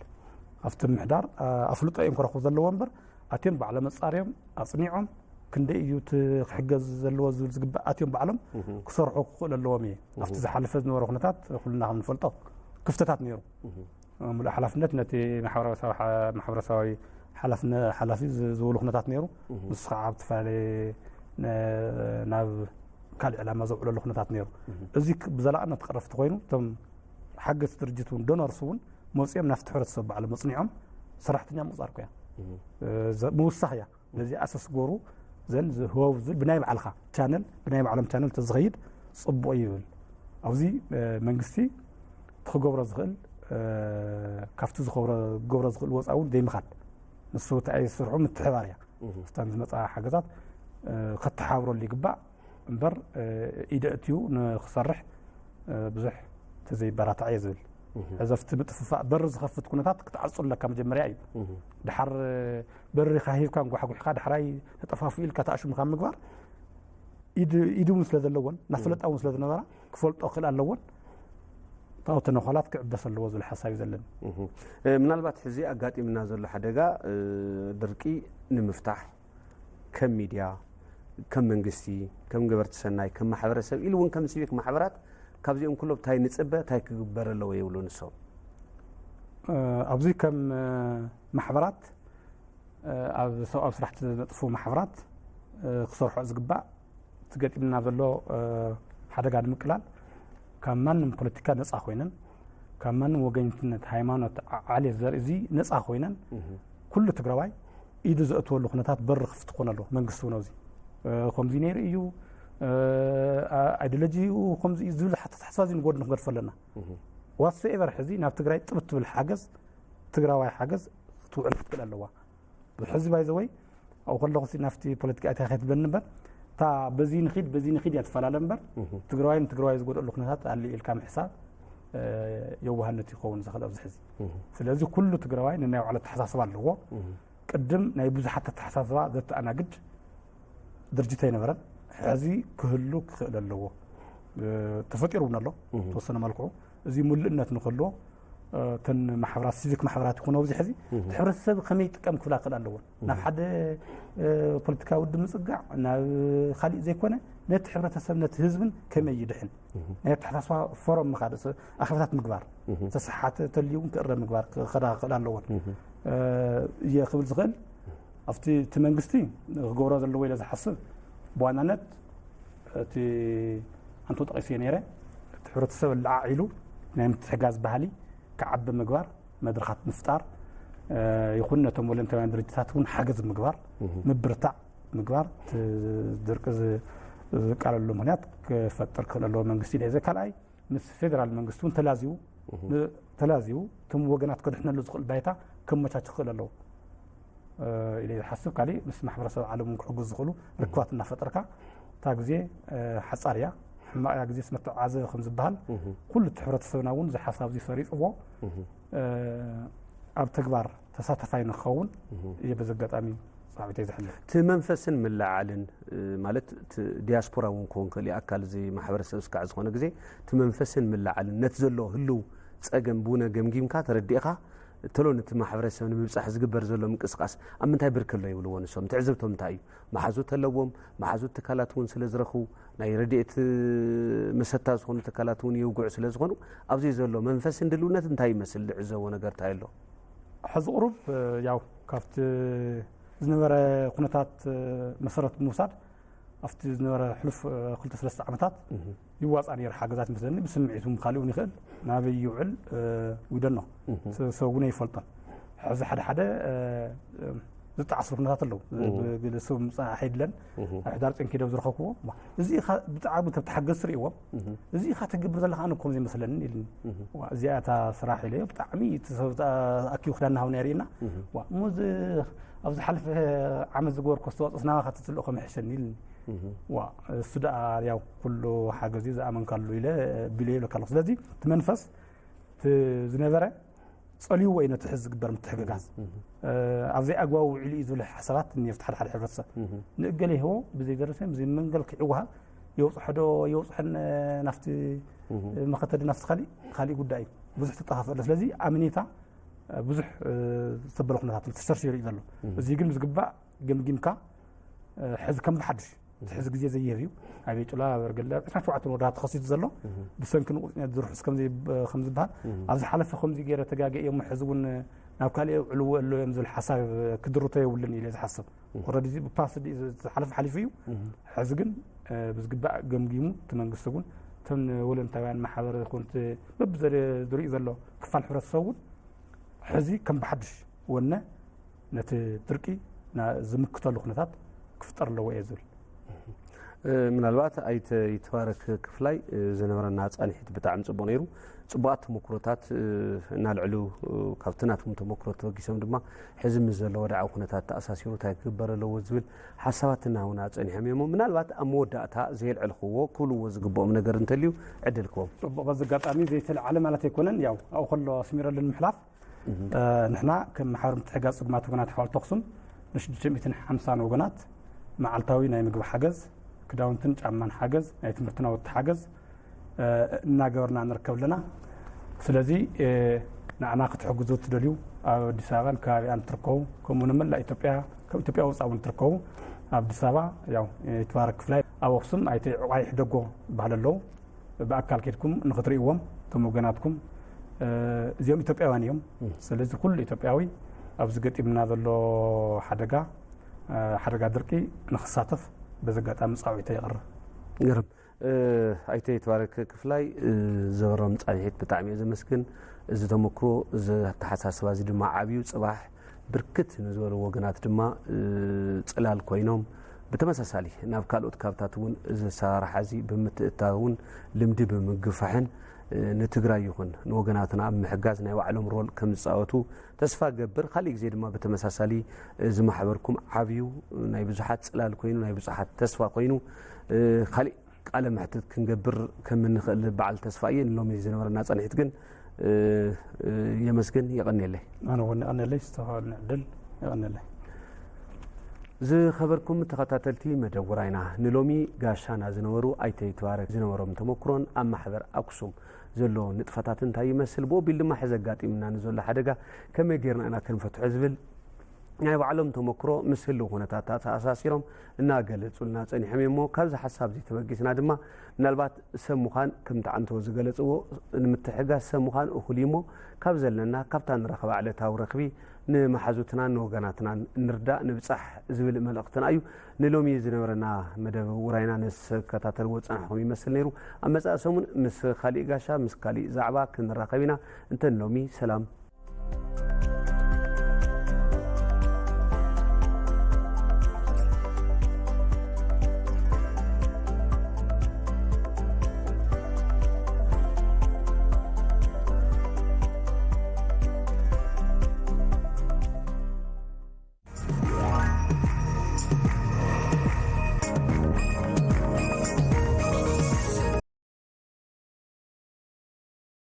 ኣብቲ ምሕዳር ኣፍልጦ እዮም ክረኽቡ ዘለዎ እምበር ኣትዮም ባዕሎም ኣፃርዮም ኣፅኒዖም ክንደይ እዩ እቲ ክሕገዝ ዘለዎ ዝብል ዝግባእ ኣትዮም ባዕሎም ክሰርሑ ክኽእሉ ኣለዎም እየ። ኣብቲ ዝሓለፈ ዝነበረ ኩነታት ኩልና ከም ንፈልጦ ክፍተታት ነይሩ። ሙሉእ ሓላፍነት ነቲ ማሕበረሰባዊ ሓላፍነ ሓላፊ ዝብሉ ኩነታት ነይሩ። ንሱ ከዓ ኣብ ዝተፈላለየ ናብ ካልእ ዕላማ ዘውዕለሉ ኩነታት ነይሩ። እዚ ብዘላቕነት ክቕረፍ ተኮይኑ እቶም ሓገዝቲ ድርጅት እውን ዶነርስ እውን መፂኦም ናብቲ ሕብረተሰብ ባዕሎም ኣፅኒዖም ሰራሕተኛ ምቁፃር ኮያ ምውሳኽ እያ። ነዚ ኣሰስ ጎሩ ዘን ዝህወው ዝብል ብናይ ባዕልኻ ቻነል ብናይ ባዕሎም ቻነል ተዝኸይድ ፅቡቕ ይብል። ኣብዚ መንግስቲ ትክገብሮ ዝኽእል ካብቲ ዝገብሮ ዝኽእል ወፃ እውን ዘይምኻድ ንሱ እቲ ኣይ ዝስርሑ ምትሕባር እያ። ፍታን ዝመፃ ሓገዛት ከተሓብረሉ ይግባእ። እምበር ኢደ እትዩ ንክሰርሕ ብዙሕ ተዘይበራታዕ እየ ዝብል። ሕዚ ኣብቲ ምጥፍፋእ በሪ ዝኸፍት ኩነታት ክትዓፁ ኣለካ መጀመርያ እዩ። ድሓር በሪ ካሂብካ እንጓሕጉሕካ ዳሕራይ ተጠፋፉ ኢልካ ተኣሽሙ ካብ ምግባር ኢዱ እውን ስለ ዘለዎን ናፈለጣ እውን ስለ ዝነበራ ክፈልጦ ክእል ኣለዎን ታው ተነኳላት ክዕበስ ኣለዎ ዝብል ሓሳብ እዩ ዘለኒ። ምናልባት ሕዚ ኣጋጢምና ዘሎ ሓደጋ ድርቂ ንምፍታሕ ከም ሚድያ ከም መንግስቲ ከም ገበርቲ ሰናይ ከም ማሕበረሰብ ኢሉ እውን ከም ሲቪክ ማሕበራት ካብዚኦም ኩሎም እንታይ ንፅበ እንታይ ክግበር ኣለዎ ይብሉ ንሶም? ኣብዚ ከም ማሕበራት ኣብ ሰብኣዊ ስራሕቲ ዝነጥፉ ማሕበራት ክሰርሖ ዝግባእ እቲ ገጢምና ዘሎ ሓደጋ ንምቅላል ካብ ማንም ፖለቲካ ነፃ ኮይነን ካብ ማንም ወገኝትነት ሃይማኖት ዓሌት ዘርኢ እዚ ነፃ ኮይነን ኩሉ ትግራዋይ ኢዱ ዘእትወሉ ኩነታት በሪ ክፍቲ ክኾን ኣለዎ። መንግስቲ እውን ኣብዚ ከምዚ ነይሩ እዩ ኣይዲሎጂኡ ከምዚ እዩ ዝብል ሓተሓሳባ እዚ ንጎድኒ ክገድፎ ኣለና። ዋትሶኤቨር ሕዚ ናብ ትግራይ ጥብት ትብል ሓገዝ ትግራዋይ ሓገዝ ክትውዕል ክትክእል ኣለዋ። ብሕዚ ባይዘወይ ኣብኡ ከለኹ ናፍቲ ፖለቲካ እታ ከይትብለኒ እምበር እታ በዚ ንኺድ በዚ ንኺድ እያ ትፈላለ እምበር ትግራዋይ ንትግራዋይ ዝጎደሉ ኩነታት ኣለ ኢልካ ምሕሳብ የዋህነት ይኸውን ዝኽእል ኣብዚ ሕዚ። ስለዚ ኩሉ ትግራዋይ ንናይ ባዕሉ ኣተሓሳስባ ኣለዎ። ቅድም ናይ ብዙሓት ኣተሓሳስባ ዘተኣናግድ ድርጅት ኣይነበረን። ሕዚ ክህሉ ክኽእል ኣለዎ። ተፈጢሩ እውን ኣሎ ተወሰነ መልክዑ። እዚ ሙሉእነት ንክህልዎ እተን ማሕበራት፣ ሲቪክ ማሕበራት ይኹን ኣብዚ ሕዚ እቲ ሕብረተሰብ ከመይ ይጥቀም ክብላ ክኽእል ኣለዎን። ናብ ሓደ ፖለቲካዊ ውድብ ምፅጋዕ ናብ ካሊእ ዘይኮነ፣ ነቲ ሕብረተሰብ ነቲ ህዝብን ከመይ ይድሕን፣ ናይ ኣተሓሳስባ ፎረም ምኻድ፣ ኣኼባታት ምግባር፣ ተሰሓተ ተልዩ እውን ክእረ ምግባር ክኸዳ ክኽእል ኣለዎን እየ ክብል ዝኽእል። ኣብቲ እቲ መንግስቲ ክገብሮ ዘለዎ ኢለ ዝሓስብ ብዋናነት እቲ ኣንቶ ጠቒሰ ነይረ፣ እቲ ሕብረተሰብ ለዓዒሉ ናይ ምትሕጋዝ ባህሊ ክዓቢ ምግባር፣ መድረኻት ምፍጣር ይኹን ነቶም ወለንታውያን ድርጅታት እውን ሓገዝ ምግባር፣ ምብርታዕ ምግባር፣ ድርቂ ዝቃለሉ ምክንያት ክፈጥር ክኽእል ኣለዎ መንግስቲ ኢለ። እዚ ካልኣይ ምስ ፌደራል መንግስቲ እውን ተላዚቡ ተላዚቡ እቶም ወገናት ከድሕነሉ ዝኽእል ባይታ ከመቻች ክኽእል ኣለዎ ኢለ ዝሓስብ። ካሊእ ምስ ማሕበረሰብ ዓለም እውን ክሕግዙ ዝኽእሉ ርክባት እናፈጠርካ፣ እታ ግዜ ሓፃር እያ፣ ሕማቕ እያ ግዜ ስመተዓዘበ ከም ዝበሃል፣ ኩሉ እቲ ሕብረተሰብና እውን እዚ ሓሳብ እዚ ሰሪፅዎ ኣብ ተግባር ተሳተፋይ ንክኸውን እየ በዚ ኣጋጣሚ ፃዕቢተይ ዘሕልፍ። እቲ መንፈስን ምልዓልን ማለት ዲያስፖራ እውን ክኸውን ክእል ኣካል እዚ ማሕበረሰብ እስካዕ ዝኾነ ግዜ እቲ መንፈስን ምልዓልን ነቲ ዘሎ ህልው ፀገም ብውነ ገምጊምካ ተረዲእኻ ተሎ ነቲ ማሕበረሰብ ንምብፃሕ ዝግበር ዘሎ ምንቅስቃስ ኣብ ምንታይ ብርክ ኣሎ ይብልዎ ንሶም? ትዕዝብቶም እንታይ እዩ? መሓዙት ኣለዎም፣ መሓዙት ትካላት እውን ስለ ዝረኽቡ ናይ ረድኤት መሰታ ዝኾኑ ትካላት እውን የውግዑ ስለ ዝኾኑ ኣብዚ ዘሎ መንፈስን ድልውነት እንታይ ይመስል? ዝዕዘቦ ነገር እንታይ ኣሎ? ሕዚ ቁሩብ ያው ካብቲ ዝነበረ ኩነታት መሰረት ብምውሳድ ኣብቲ ዝነበረ ሕሉፍ ክልተ ሰለስተ ዓመታት ይዋፃእ ነይሩ ሓገዛት ይመስለኒ። ብስምዒት እውን ካሊእ እውን ይኽእል ናበይ ይውዕል ዊደኖ ሰብ እውን ኣይፈልጦን። ሕዚ ሓደ ሓደ ዝጠዓስሉ ኩነታት ኣለዉ። ገለ ሰብ ምፅናሕ ኣይድለን። ኣብ ሕዳር ፅዮን ከይዶም ዝረኸብክዎ እዚ ኢኻ ብጣዕሚ ከም ተሓገዝ ትርእይዎም እዚ ኢኻ ትገብር ዘለኻ ኣነ ከምዚ ይመስለኒ ኢልኒ። እዚኣ እታ ስራሕ ኢለዮ ብጣዕሚ እቲ ሰብ ኣኪቡ ክዳን እናሃብና የርእየና። እሞ ኣብዚ ዝሓለፈ ዓመት ዝገበርኩ ኣስተዋፅኦ ናባኻ ተትልእኾ መሐሸኒ ኢልኒ። ዋ እሱ ደኣ ያው ኩሉ ሓገዝ እዩ ዝኣመንካሉ ኢለ ቢለዮ ይብለካ ኣለኹ። ስለዚ እቲ መንፈስ እቲ ዝነበረ ፀልይዎ እዩ ነቲ ሕዚ ዝግበር ምትሕግጋዝ ኣብ ዘይኣግባቡ ውዒሉ እዩ ዝብል ሓሳባት እኒኦ ኣብቲ ሓደ ሓደ ሕብረተሰብ። ንእገለ ይህቦ ብዘይ ደረሰ ብዘይ መንገል ክዕወሃብ የውፅሖ ዶ የውፅሐን ናፍቲ መኸተ ዶ ናፍቲ ካሊእ ካሊእ ጉዳይ እዩ። ብዙሕ ተጠፋፍእ ኣሎ። ስለዚ ኣምኔታ ብዙሕ ዝተበለ ኩነታት ተሸርሺሩ እዩ ዘሎ። እዚ ግን ብዝግባእ ገምጊምካ ሕዚ ከም ብሓድሽ እቲ ሕዚ ግዜ ዘይህብ እዩ። ኣበይ ጭላ በርገለ ዕስራን ሸውዓተን ወረዳ ተኸሲቱ ዘሎ ብሰንኪ ንቑፅነት ዝርሑስ ከም ዝበሃል ኣብ ዝሓለፈ ከምዚ ገይረ ተጋገ እዮም ሕዚ እውን ናብ ካልእ የውዕልዎ ኣሎ እዮም ዝብል ሓሳብ ክድርቶ የብሉን ኢለ ዝሓስብ። ወረዲ እዚ ብፓስ ዝሓለፈ ሓሊፉ እዩ። ሕዚ ግን ብዝግባእ ገምጊሙ እቲ መንግስቲ እውን እቶም ወለንታውያን ማሕበር ይኹን በብዘሪኡ ዘሎ ክፋል ሕብረተሰብ እውን ሕዚ ከም ብሓድሽ ወነ ነቲ ድርቂ ዝምክተሉ ኩነታት ክፍጠር ኣለዎ እየ ዝብል። ምናልባት ኣይተ ይትባረክ ክፍላይ ዝነበረና ፃንሒት ብጣዕሚ ፅቡቅ ነይሩ። ፅቡቃት ተመክሮታት እናልዕሉ ካብቲ ናትኩም ተመክሮ ተበጊሶም ድማ ሕዚ ምስ ዘሎ ወድዓዊ ኩነታት ተኣሳሲሩ እንታይ ክግበር ኣለዎ ዝብል ሓሳባት እናሃቡና ፀኒሖም እዮም። ምናልባት ኣብ መወዳእታ ዘየልዐልክዎ ክብልዎ ዝግብኦም ነገር እንተልዩ ዕድል ክቦም። ፅቡቅ በዚ ኣጋጣሚ ዘይተልዓለ ማለት ኣይኮነን። ያው ኣብኡ ከሎ ኣስሚረሉ ንምሕላፍ ንሕና ከም ማሕበር ምትሕጋዝ ፅጉማት ወገናት ሓወልቲ ኣኽሱም ንሽዱሽተ ሚእትን ሓምሳን ወገናት መዓልታዊ ናይ ምግቢ ሓገዝ፣ ክዳውንትን ጫማን ሓገዝ፣ ናይ ትምህርቲ ናውቲ ሓገዝ እናገበርና ንርከብ ኣለና። ስለዚ ንዓና ክትሕግዙ ትደልዩ ኣብ ኣዲስ ኣበባን ከባቢኣን ትርከቡ ከምኡ ንመላእ ኢትዮጵያ ካብ ኢትዮጵያ ወፃእ እውን ትርከቡ ኣብ ኣዲስ ኣበባ ያው ይትባረክ ክፍላይ ኣብ ኣኽሱም ኣይተ ዕቋይ ሕደጎ ይበሃል ኣለዉ። ብኣካል ከድኩም ንክትርእይዎም እቶም ወገናትኩም እዚኦም ኢትዮጵያውያን እዮም። ስለዚ ኩሉ ኢትዮጵያዊ ኣብዚ ገጢምና ዘሎ ሓደጋ ሓደጋ ድርቂ ንክሳተፍ በዚ ኣጋጣሚ ፃውዒተ የቕርብ። ግርም ኣይተ ይትባረክ ክፍላይ ዘበሮም ፃንሒት ብጣዕሚ እየ ዘመስግን። እዚ ተመክሮ እዚ ኣተሓሳስባ እዚ ድማ ዓብዩ ፅባሕ ብርክት ንዝበሉ ወገናት ድማ ፅላል ኮይኖም ብተመሳሳሊ ናብ ካልኦት ካብታት እውን እዚ ኣሰራርሓ እዚ ብምትእታውን ልምዲ ብምግፋሕን ንትግራይ ይኹን ንወገናትና ኣብ ምሕጋዝ ናይ ባዕሎም ሮል ከም ዝፃወቱ ተስፋ ገብር። ካሊእ ግዜ ድማ ብተመሳሳሊ እዚ ማሕበርኩም ዓብዩ ናይ ብዙሓት ፅላል ኮይኑ ናይ ብዙሓት ተስፋ ኮይኑ ካሊእ ቃለ መሕትት ክንገብር ከም እንኽእል በዓል ተስፋ እየ። ንሎሚ ዝነበረና ፃንሒት ግን የመስግን። የቐንየለይ። ኣነ እውን የቐንየለይ። ዝተኸበልና ዕድል የቐንየለይ። ዝኸበርኩም ተኸታተልቲ መደብ ውራይና፣ ንሎሚ ጋሻና ዝነበሩ ኣይተ ይትባረክ ዝነበሮም ተመክሮን ኣብ ማሕበር ኣክሱም ዘሎ ንጥፈታት እንታይ ይመስል፣ ብኡ ኣቢሉ ድማ ሕዚ ኣጋጢምና ንዘሎ ሓደጋ ከመይ ጌርና ኢና ክንፈትሖ ዝብል ናይ ባዕሎም ተመክሮ ምስ ህልው ኩነታት ተኣሳሲሮም እናገለጹልና ጸኒሖም እዮም። እሞ ካብዚ ሓሳብ እዚ ተበጊስና ድማ ምናልባት ሰብ ምዃን ከምቲ ዓንተቦ ዝገለጽዎ ንምትሕጋዝ ሰብ ምዃን እኹል እዩ። እሞ ካብ ዘለና ካብታ ንረኸባ ዕለታዊ ረኽቢ ንመሓዙትናን ንወገናትናን ንርዳእ ንብጻሕ ዝብል መልእኽትና እዩ። ንሎሚ ዝነበረና መደብ ውራይና ንዝተከታተልዎ ዝጸናሕኩም ይመስል ነይሩ። ኣብ መጻኢ ሰሙን ምስ ካሊእ ጋሻ ምስ ካሊእ ዛዕባ ክንራኸብ ኢና። እንተ ንሎሚ ሰላም